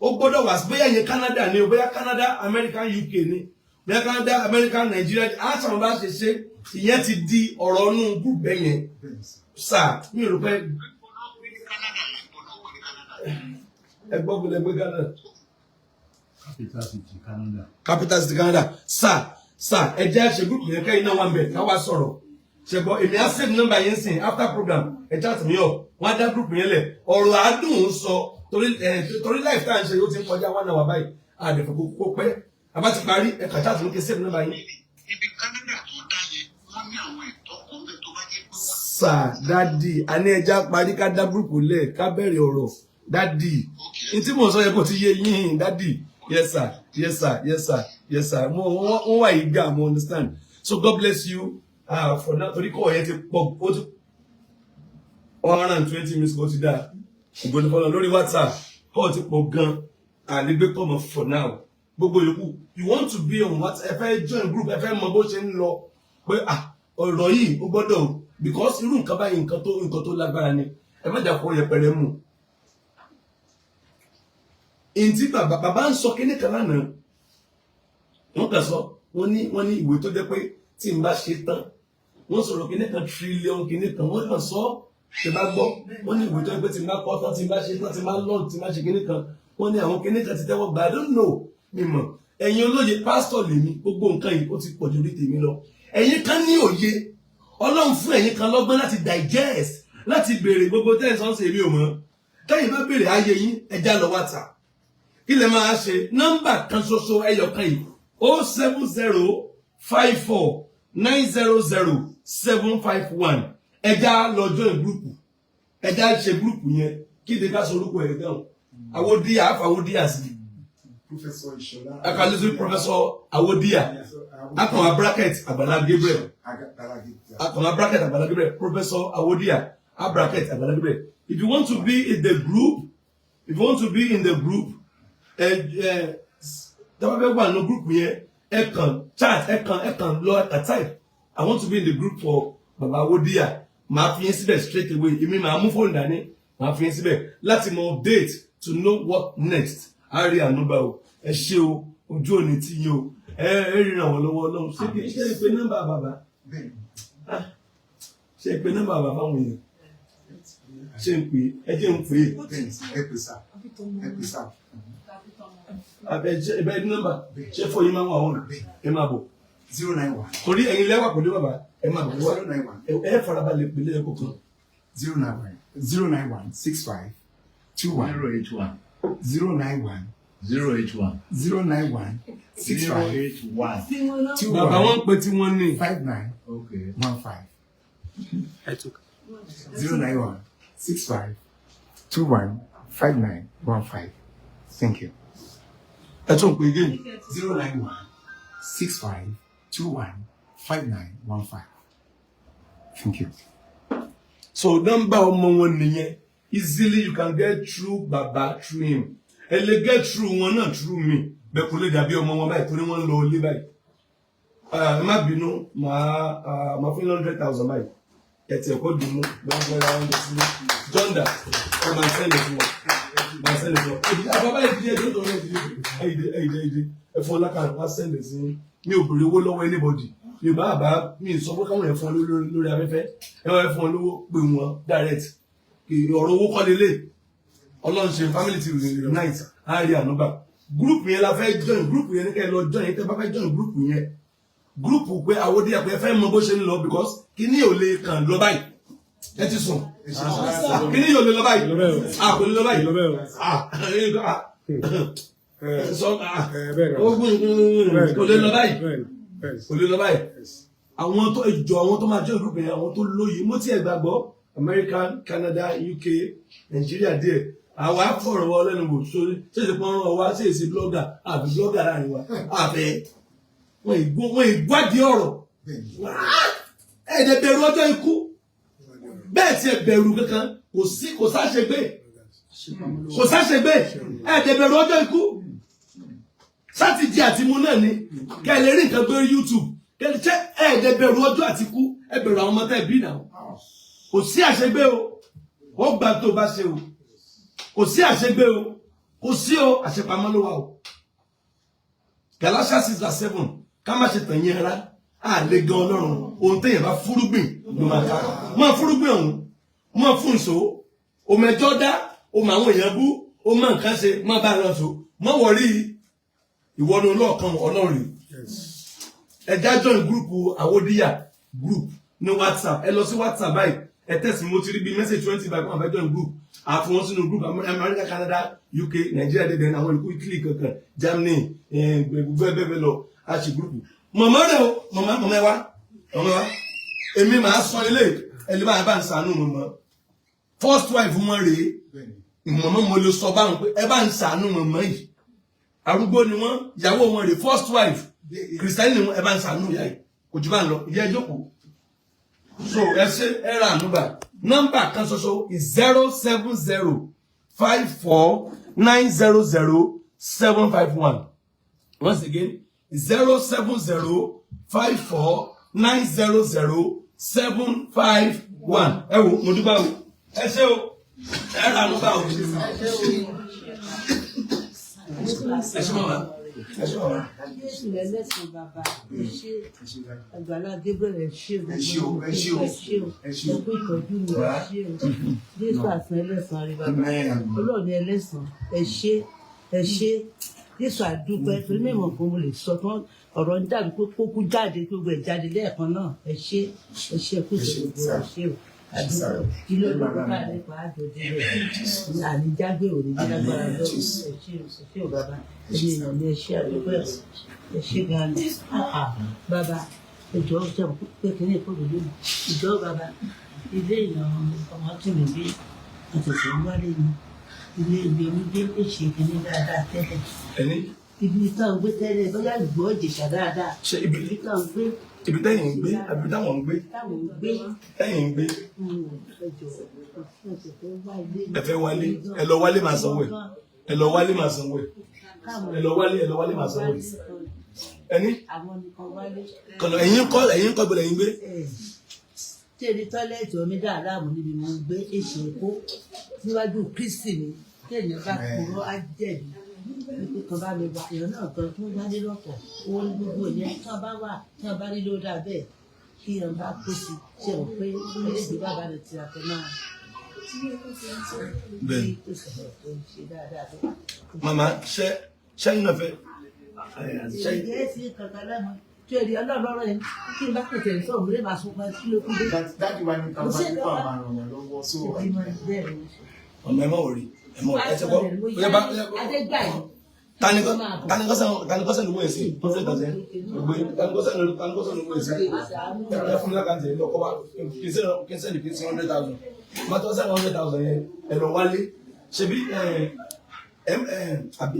Speaker 2: Ó gbọ́dọ̀ wà, bóyá yẹn Canada ni o, bóyá Canada, America, UK ni, bóyá Canada, America, Nigeria, á sàwọn bá ṣe ṣe ìyẹn ti di ọ̀rọ̀ inú group bẹ́ẹ̀ yẹn sà. Mi ò rò pé
Speaker 8: Canada yẹn, gbọ́dọ̀ wọ́n ní Canada.
Speaker 2: Ẹ gbọ́ gbọ́dọ̀ gbé Canada.
Speaker 5: Capital City, Canada.
Speaker 2: Capital City, Canada. Sir, sir, ẹ jẹ́ ṣe group yẹn, kẹ́yìn náà wà ń bẹ̀, ká wá sọ̀rọ̀ ṣẹ̀gbọ́n. Èmi á save number yẹn sìn. After program, ẹ chat mi up, wọ́n á dá group yẹn lẹ̀. Ọ̀rọ̀ àádùn ń sọ torí ẹ torí live tá à ń ṣe yóò ti ń kọjá one hour báyìí. Àdẹ̀fẹ̀ kó pẹ́ àbá ti parí, ẹ kà chat mi kí save number yín.
Speaker 8: Ibi Canada tó dá yẹn, wọ́n ní àwọn ẹ̀tọ́ kan bẹ́ẹ̀ tó bá jẹ́ pé wọ́n.
Speaker 2: Sir, daddy, a ní ẹja parí, ká dá group lẹ̀, ká bẹ̀rẹ̀ ọ̀rọ̀, daddy. N tí mò ń sọ yẹ kó ti yé yín, daddy. Yes sir, yes sir, yes sir, yes sir. Mo wọ́n wà yìí gà, mo understand. So God bless you for now, torí kọ́ ọ̀yẹ́ ti pọ̀, ó ti 120 minutes kó ti dáa. Ògbóni fọlọ lórí WhatsApp, kọ́ ti pọ̀ gan, àlégbé kọ́ mọ̀. For now, gbogbo yòókù, you want to be on WhatsApp, ẹ fẹ́ join group, ẹ fẹ́ mọ bó ṣe ń lọ pé ah, ọ̀rọ̀ yìí ó gbọ́dọ̀, because irú nǹkan báyìí, nǹkan tó lágbára ni. Ẹ má jà kó yẹpẹrẹ mú ntí bàbá bàbá ń sọ kíní kan lánàá. Wọ́n kàn sọ, wọ́n ní ìwé tó jẹ́ pé tí n bá ṣe tán, wọ́n sọ̀rọ̀ kíní kan trillion kíní kan. Wọ́n kàn sọ, ṣe bá gbọ́, wọ́n ní ìwé tó jẹ́ pé tí n bá kọ́ tán, tí n bá ṣe tán, tí n bá lọ́ọ̀nù, tí n bá ṣe kíní kan, wọ́n ní àwọn kíní kan ti tẹ́wọ́ gbà. I don't know, mi mọ̀. Ẹ̀yin olóye, pásítọ̀ lèmi, gbogbo nǹkan yìí ó ti pọ̀ ju orí tèmi lọ. Ẹ̀yin kan ní òye, Ọlọ́run fún ẹ̀yin kan lọ́gbọ́n láti digest, láti béèrè gbogbo tẹ́sán ṣe. Èmi ò mọ̀. Tẹ́yìn bá béèrè ayé yín, ẹja lọ WhatsApp. Kí lè máa ṣe? Nọ́mbà kan ṣoṣo, ẹyọ kan yìí, 07054900751. Ẹja lọ join group, ẹja ṣe group yẹn. Kí ni ká sọ orúkọ ẹ̀ dáhùn? Àwòdíyà, àfàwòdíyà sí.
Speaker 4: Professor Ìṣọ̀lá.
Speaker 2: Akalizu Professor Awodiya, akọ̀wé bracket Àgbàlá Gabriel.
Speaker 4: Àgbàlá Gabriel.
Speaker 2: Akọ̀wé bracket Àgbàlá Gabriel. Professor Awodiya, a bracket Àgbàlá Gabriel. If you want to be in the group, If you want to be in the group, ẹ ẹ tẹ́ bá fẹ́ wà nínú group yẹn, ẹ kàn chat, ẹ kàn lọ, ẹ kàn type, "I want to be in the group for Baba Awodiya." Màá fi yín síbẹ̀ straight away. Èmi màá mú fóònù dání, màá fi yín síbẹ̀ láti mọ update, to know what next. Á rí ànúgbà o. Ẹ ṣé o, ojú òní tí yín o. Ẹ ríran wọn lọ́wọ́ Ọlọ́run. Ṣé kí ṣe ìpè nọ́mbà bàbá? Ah, ṣe ìpè nọ́mbà bàbá fáwọn èèyàn? Ṣé ń pè é? Ẹ jẹ́ ń pè é.
Speaker 4: Bẹ́ẹ̀ni, ẹ pè sá, ẹ pè sá.
Speaker 2: Àbẹ ẹ ní nọ́mbà? Ṣé fún yín máa ń wà wọn? Ẹ máa bọ̀.
Speaker 4: 091.
Speaker 2: Torí ẹ̀yin lẹ́wà pẹ̀lú bàbá, ẹ máa bọ̀ wá.
Speaker 4: 091.
Speaker 2: Ẹ farabalẹ̀ pẹ̀lú ẹ̀kọ́ kan.
Speaker 4: 091 091 65 21.
Speaker 5: 081.
Speaker 4: 091.
Speaker 5: 081.
Speaker 4: 091 six
Speaker 5: zero
Speaker 4: five
Speaker 5: eight one.
Speaker 4: two
Speaker 2: Bàbá
Speaker 4: one
Speaker 2: wọn ń pe tí wọ́n ní.
Speaker 4: 59 15. 091 65 21 59 15. Thank you.
Speaker 2: Ẹ tún pè again.
Speaker 4: 091 65 21 59 15. Thank you.
Speaker 2: So nọ́mbà ọmọ wọn nìyẹn. Easily you can get through baba through him. Ẹ lè get through wọn náà through me bẹ́ẹ̀, kò lè dàbí ọmọ wọn báyìí torí wọ́n ń lọ ilé báyìí. Ah, ẹ má bínú, màá fún 100,000 báyìí. Ẹ tiẹ̀ kọ́ dùn mú bẹ́ẹ̀ bẹ́ẹ̀ ra oúnjẹ sílé jọ́ndà. Ẹ máa send ẹ̀ fún wọn, máa send ẹ̀ fún wọn. Àbábá ìdílé ẹjọ́ tó ń lọ ìdílé ẹ̀yìndé ẹ̀yìndé ẹ̀yìndé ẹ fún ọlákàrà wá send ẹ̀ sí. Mi ò béèrè owó lọ́wọ́ anybody. Mi ò bá mi sọ pé káwọn yẹn fún ọ lórí afẹ́fẹ́. Ẹ wọ́n fún ọ lówó, pé wọn direct. Kì ọ̀rọ̀ owó kọ́ lélẹ̀. Ọlọ́run ṣe family ti reunite, á rí ànúgbà. Group yẹn la fẹ́ join. Group yẹn ní kẹ́ ẹ lọ join. Tẹ́ bá fẹ́ join group yẹn, group pé Awódíyà, pé ẹ fẹ́ mọ bó ṣe ń lọ, because kíní ò lè kàn lọ báyìí. Ẹ ti sùn. Kíní yóò lè lọ báyìí? Ah, kò lè lọ báyìí. Ah, ah, sọ ah, kò lè lọ báyìí, kò lè lọ báyìí. Àwọn tó jọ, àwọn tó máa join group yẹn, àwọn tó lóye, mo tiẹ̀ gbàgbọ́ American, Canada, UK, Nigeria díẹ̀. Àwa fọ̀rọ̀ wọ lẹ́nu wò sórí ṣèṣe pọ́nrán wa, ṣèṣe blogger àbí blogger láàrin wa àfẹ́ wọn ìgbádìí ọ̀rọ̀. Ẹ̀ẹ́dẹ̀ bẹ̀rù ọjọ́ ikú bẹ́ẹ̀ tí ẹ bẹ̀rù kankan kò sí, kò sáṣegbé, kò sáṣegbé. Ẹ̀ẹ́dẹ̀ bẹ̀rù ọjọ́ ikú sátidé àti mu náà ni kẹ́ ẹ lè rí nǹkan gbé YouTube kẹ́ ẹ lè ṣe. Ẹ̀ẹ́dẹ̀ bẹ̀rù ọjọ́ àti kú, ẹ bẹ̀rù àwọn ọmọ tẹ́ bí náà. Kò sí àṣegbé o, ó gbà tó bá ṣe o. Kò sí àṣegbé o, kò sí o, àṣepamọ́ ló wà o. Galatians 6 verse 7. Ká má ṣe tàn yín rárá, a lè gan Ọlọ́run. Ohun téèyàn bá fúrúgbìn ló máa ká. Máa fúrúgbìn ọ̀hún, máa fún ìṣó òmò ẹjọ́ dá òmò àwọn èèyàn bú, ó máa nǹkan ṣe, máa bá lọ sọ, má wọrí ìwọ́nu ọlọ́ọ̀kan Ọlọ́run rè. Ẹ já join group Àwòdíyà group ní WhatsApp. Ẹ lọ sí WhatsApp báyìí, ẹ tẹ̀sí. Mo ti rí bíi message 20 báyìí, wọn fẹ́ join group. Àfi wọn sínú group America, Canada, UK, Nigeria dédé, àwọn ìlú Italy kankan, Germany, gbogbo ẹ bẹ́ẹ̀ bẹ́ẹ̀ lọ. A ṣe group mọ̀mọ́ rẹ o. Mọ̀mọ́, mọ̀mọ́ ẹ wá, mọ̀mọ́ wá. Èmi màá sọ ilé ẹ lè bá ń sànú mọ̀mọ́. First wife wọn rèé, mọ̀mọ́. Mo lè sọ báwọn pé ẹ bá ń sànú mọ̀mọ́ yìí, arúgbó ni wọ́n. Ìyàwó wọn rèé, first wife, kìrìsìtẹ́nì ni wọ́n. Ẹ bá ń sànú ìyá yìí, kò jù bá ń lọ. Ìyá ẹ jókòó. So ẹ ṣe, ẹ ra ànúgbà. Nọ́mbà kan ṣoṣo is 07054900751. Once again, 07054900751. Ẹ wo, mo dúpẹ́ o, ẹ ṣé o, ẹ ra ànúgbà o. Ẹ ṣé màmá, ẹ ṣé màmá.
Speaker 3: Jésù lẹ́lẹ́sìn bàbá, ẹ ṣé. Àgbàlá Gabriel, ẹ ṣé o.
Speaker 4: Ẹ ṣé o, ẹ ṣé o.
Speaker 3: Ẹ ṣé o.
Speaker 4: Ẹ ṣé o.
Speaker 3: Ẹ kú ìtọ́jú mi, ẹ ṣé o. Jésù àsán ẹlẹ́sàn rí bàbá.
Speaker 4: Amen.
Speaker 3: Ọlọ́run ẹlẹ́sàn, ẹ ṣé, ẹ ṣé. Jésù àdúpẹ́ torí mímọ̀ kan mo lè sọ tán, ọ̀rọ̀ ń dàbí pé kókú jáde, gbogbo ẹ̀ jáde lẹ́ẹ̀kan náà. Ẹ ṣé, ẹ ṣé, ẹ kú ìtọ́jú, ẹ ṣé o. Àdúpẹ́ ilé olóko bá nípa àjọjẹ rẹ̀ àníjágbé òní lágbára lọ́wọ́. Ẹ ṣé o, ẹ ṣé o bàbá. Ẹ̀yin èèyàn mi, ẹ ṣé, àdúpẹ́, ẹ ṣé gan ni. Ah, bàbá, ẹ jọ̀ọ́, ṣe pé kí ní ìkórè lónìí ìjọ bàbá ilé èèyàn ọmọ tí mi bí àtẹ̀tẹ̀ ń wálé ni ilé ibi omi dé èṣe kìíní dáadáa tẹ́lẹ̀.
Speaker 2: Ẹni
Speaker 3: Ibi tá ń gbé tẹ́lẹ̀, bóyá ìgbọ́ Ìjẹ̀ṣà dáadáa.
Speaker 2: Ṣé ibi
Speaker 3: Ibi tá ń gbé.
Speaker 2: Ibi tẹ́yìn ń gbé àbí táwọn ń gbé?
Speaker 3: Táwọn ń gbé.
Speaker 2: Tẹ́yìn ń gbé.
Speaker 3: Ẹ jọ̀ọ́, ẹ fẹ́ wá ilé.
Speaker 2: Ẹ fẹ́ wálé. Ẹ lọ wálé, máa sanwó ẹ. Ẹ lọ wálé, máa sanwó ẹ. Ẹ lọ wálé, ẹ lọ wálé, máa sanwó ẹ. Ẹni
Speaker 3: Àwọn nìkan wálé.
Speaker 2: kọ̀nà ẹ̀yin kọ́, ẹ̀yin kọ́ gbọ́dọ̀ ẹ̀yin gbé.
Speaker 3: Tí ẹni toilet omi dà láàmú níbi mo ń gbé èsì èkó níwájú Kristi ni. Tí èèyàn bá kúrò, á jẹ̀bi wípé kan bá mi wá èèyàn náà gan tó wálé lọ́pọ̀ owó ní gbogbo ìyẹn tí wọ́n bá wà, tí wọ́n bá rí ló dà bẹ́ẹ̀ kí wọ́n bá kó sí ṣe rò pé orílẹ̀-èdè bàbá mi ti àtẹ náà.
Speaker 2: Bẹ́ẹ̀ni.
Speaker 3: Tó sọ̀rọ̀ tó ń ṣe dáadáa tó.
Speaker 2: Màmá, ṣé ṣẹ́yìn náà fẹ́ ṣẹ́yìn?
Speaker 3: Ìjẹ́ sí kankan lẹ́nu tí èrè ọlọ́run yẹn kí n bá tètè sọ̀rọ̀, mo lè máa sunkún kí ló kú dé.
Speaker 4: Daddy wa ní ká bá nípa máa ràn wọ́n lọ́wọ́, so
Speaker 3: Ìbímọ bẹ́ẹ̀ ni.
Speaker 2: Ọmọ, ẹ má wọrí, ẹ má wọrí, ẹ ti kọ́ bóyá bá.
Speaker 3: Adégbà yìí.
Speaker 2: Tani kọ́ sẹ́ni owó yẹn sí 100,000 gbogbo? Tani kọ́ sẹ́ni owó yẹn sí? Ẹ fún mi l'account ẹ̀ lọ́kọ́ wa kí n sẹ́ni 100,000. Má tọ́ sẹ́ni 100,000 yẹn, ẹ lọ wálé. Ṣebí ẹ ẹ ẹ àbí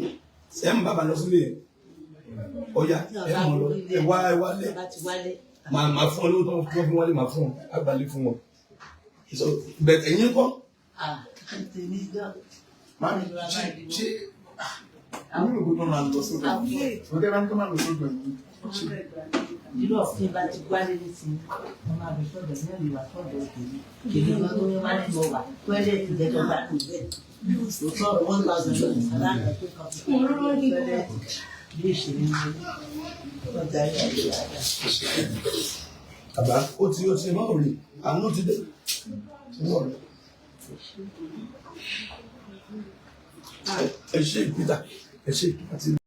Speaker 2: ẹ ń bàbá lọ sílé yẹn? Ọ̀ya, ẹ mọ̀ lọ, ẹ wá, ẹ wálé.
Speaker 3: Bá ti wálé.
Speaker 2: Màá fún ọ lówó tó ń fún wálé, màá fún ọ, àgbàlẹ̀ fún wọn. So bẹ̀ẹ̀, ẹ̀yin kọ́?
Speaker 3: Ah, tèmi gan.
Speaker 4: Mami, ṣé àwọn olùkọ́ náà máa lọ sódò yìí? Ọ̀gá bá ní kó máa lọ sódò yìí. Ṣé
Speaker 3: Irú ọ̀sìn bá ti wálé ní ti wọ́n máa lọ sọ́dọ̀ ní ìwà sọ́dọ̀ tèmi. Kìlì gan tó ní wá ní mo wà toilet jẹ́jọ́ bá kù bẹ́ẹ̀. Kò sọ̀rọ̀ 1,000 lónìí aláǹdà tó kàn fún toilet bí ìṣèlú ní ọjà ìyá dáadáa.
Speaker 2: Bàbá, ó ti má rí, àánú ti dé. Ẹ má rí. Ẹ ṣe, Peter, ẹ ṣe àti.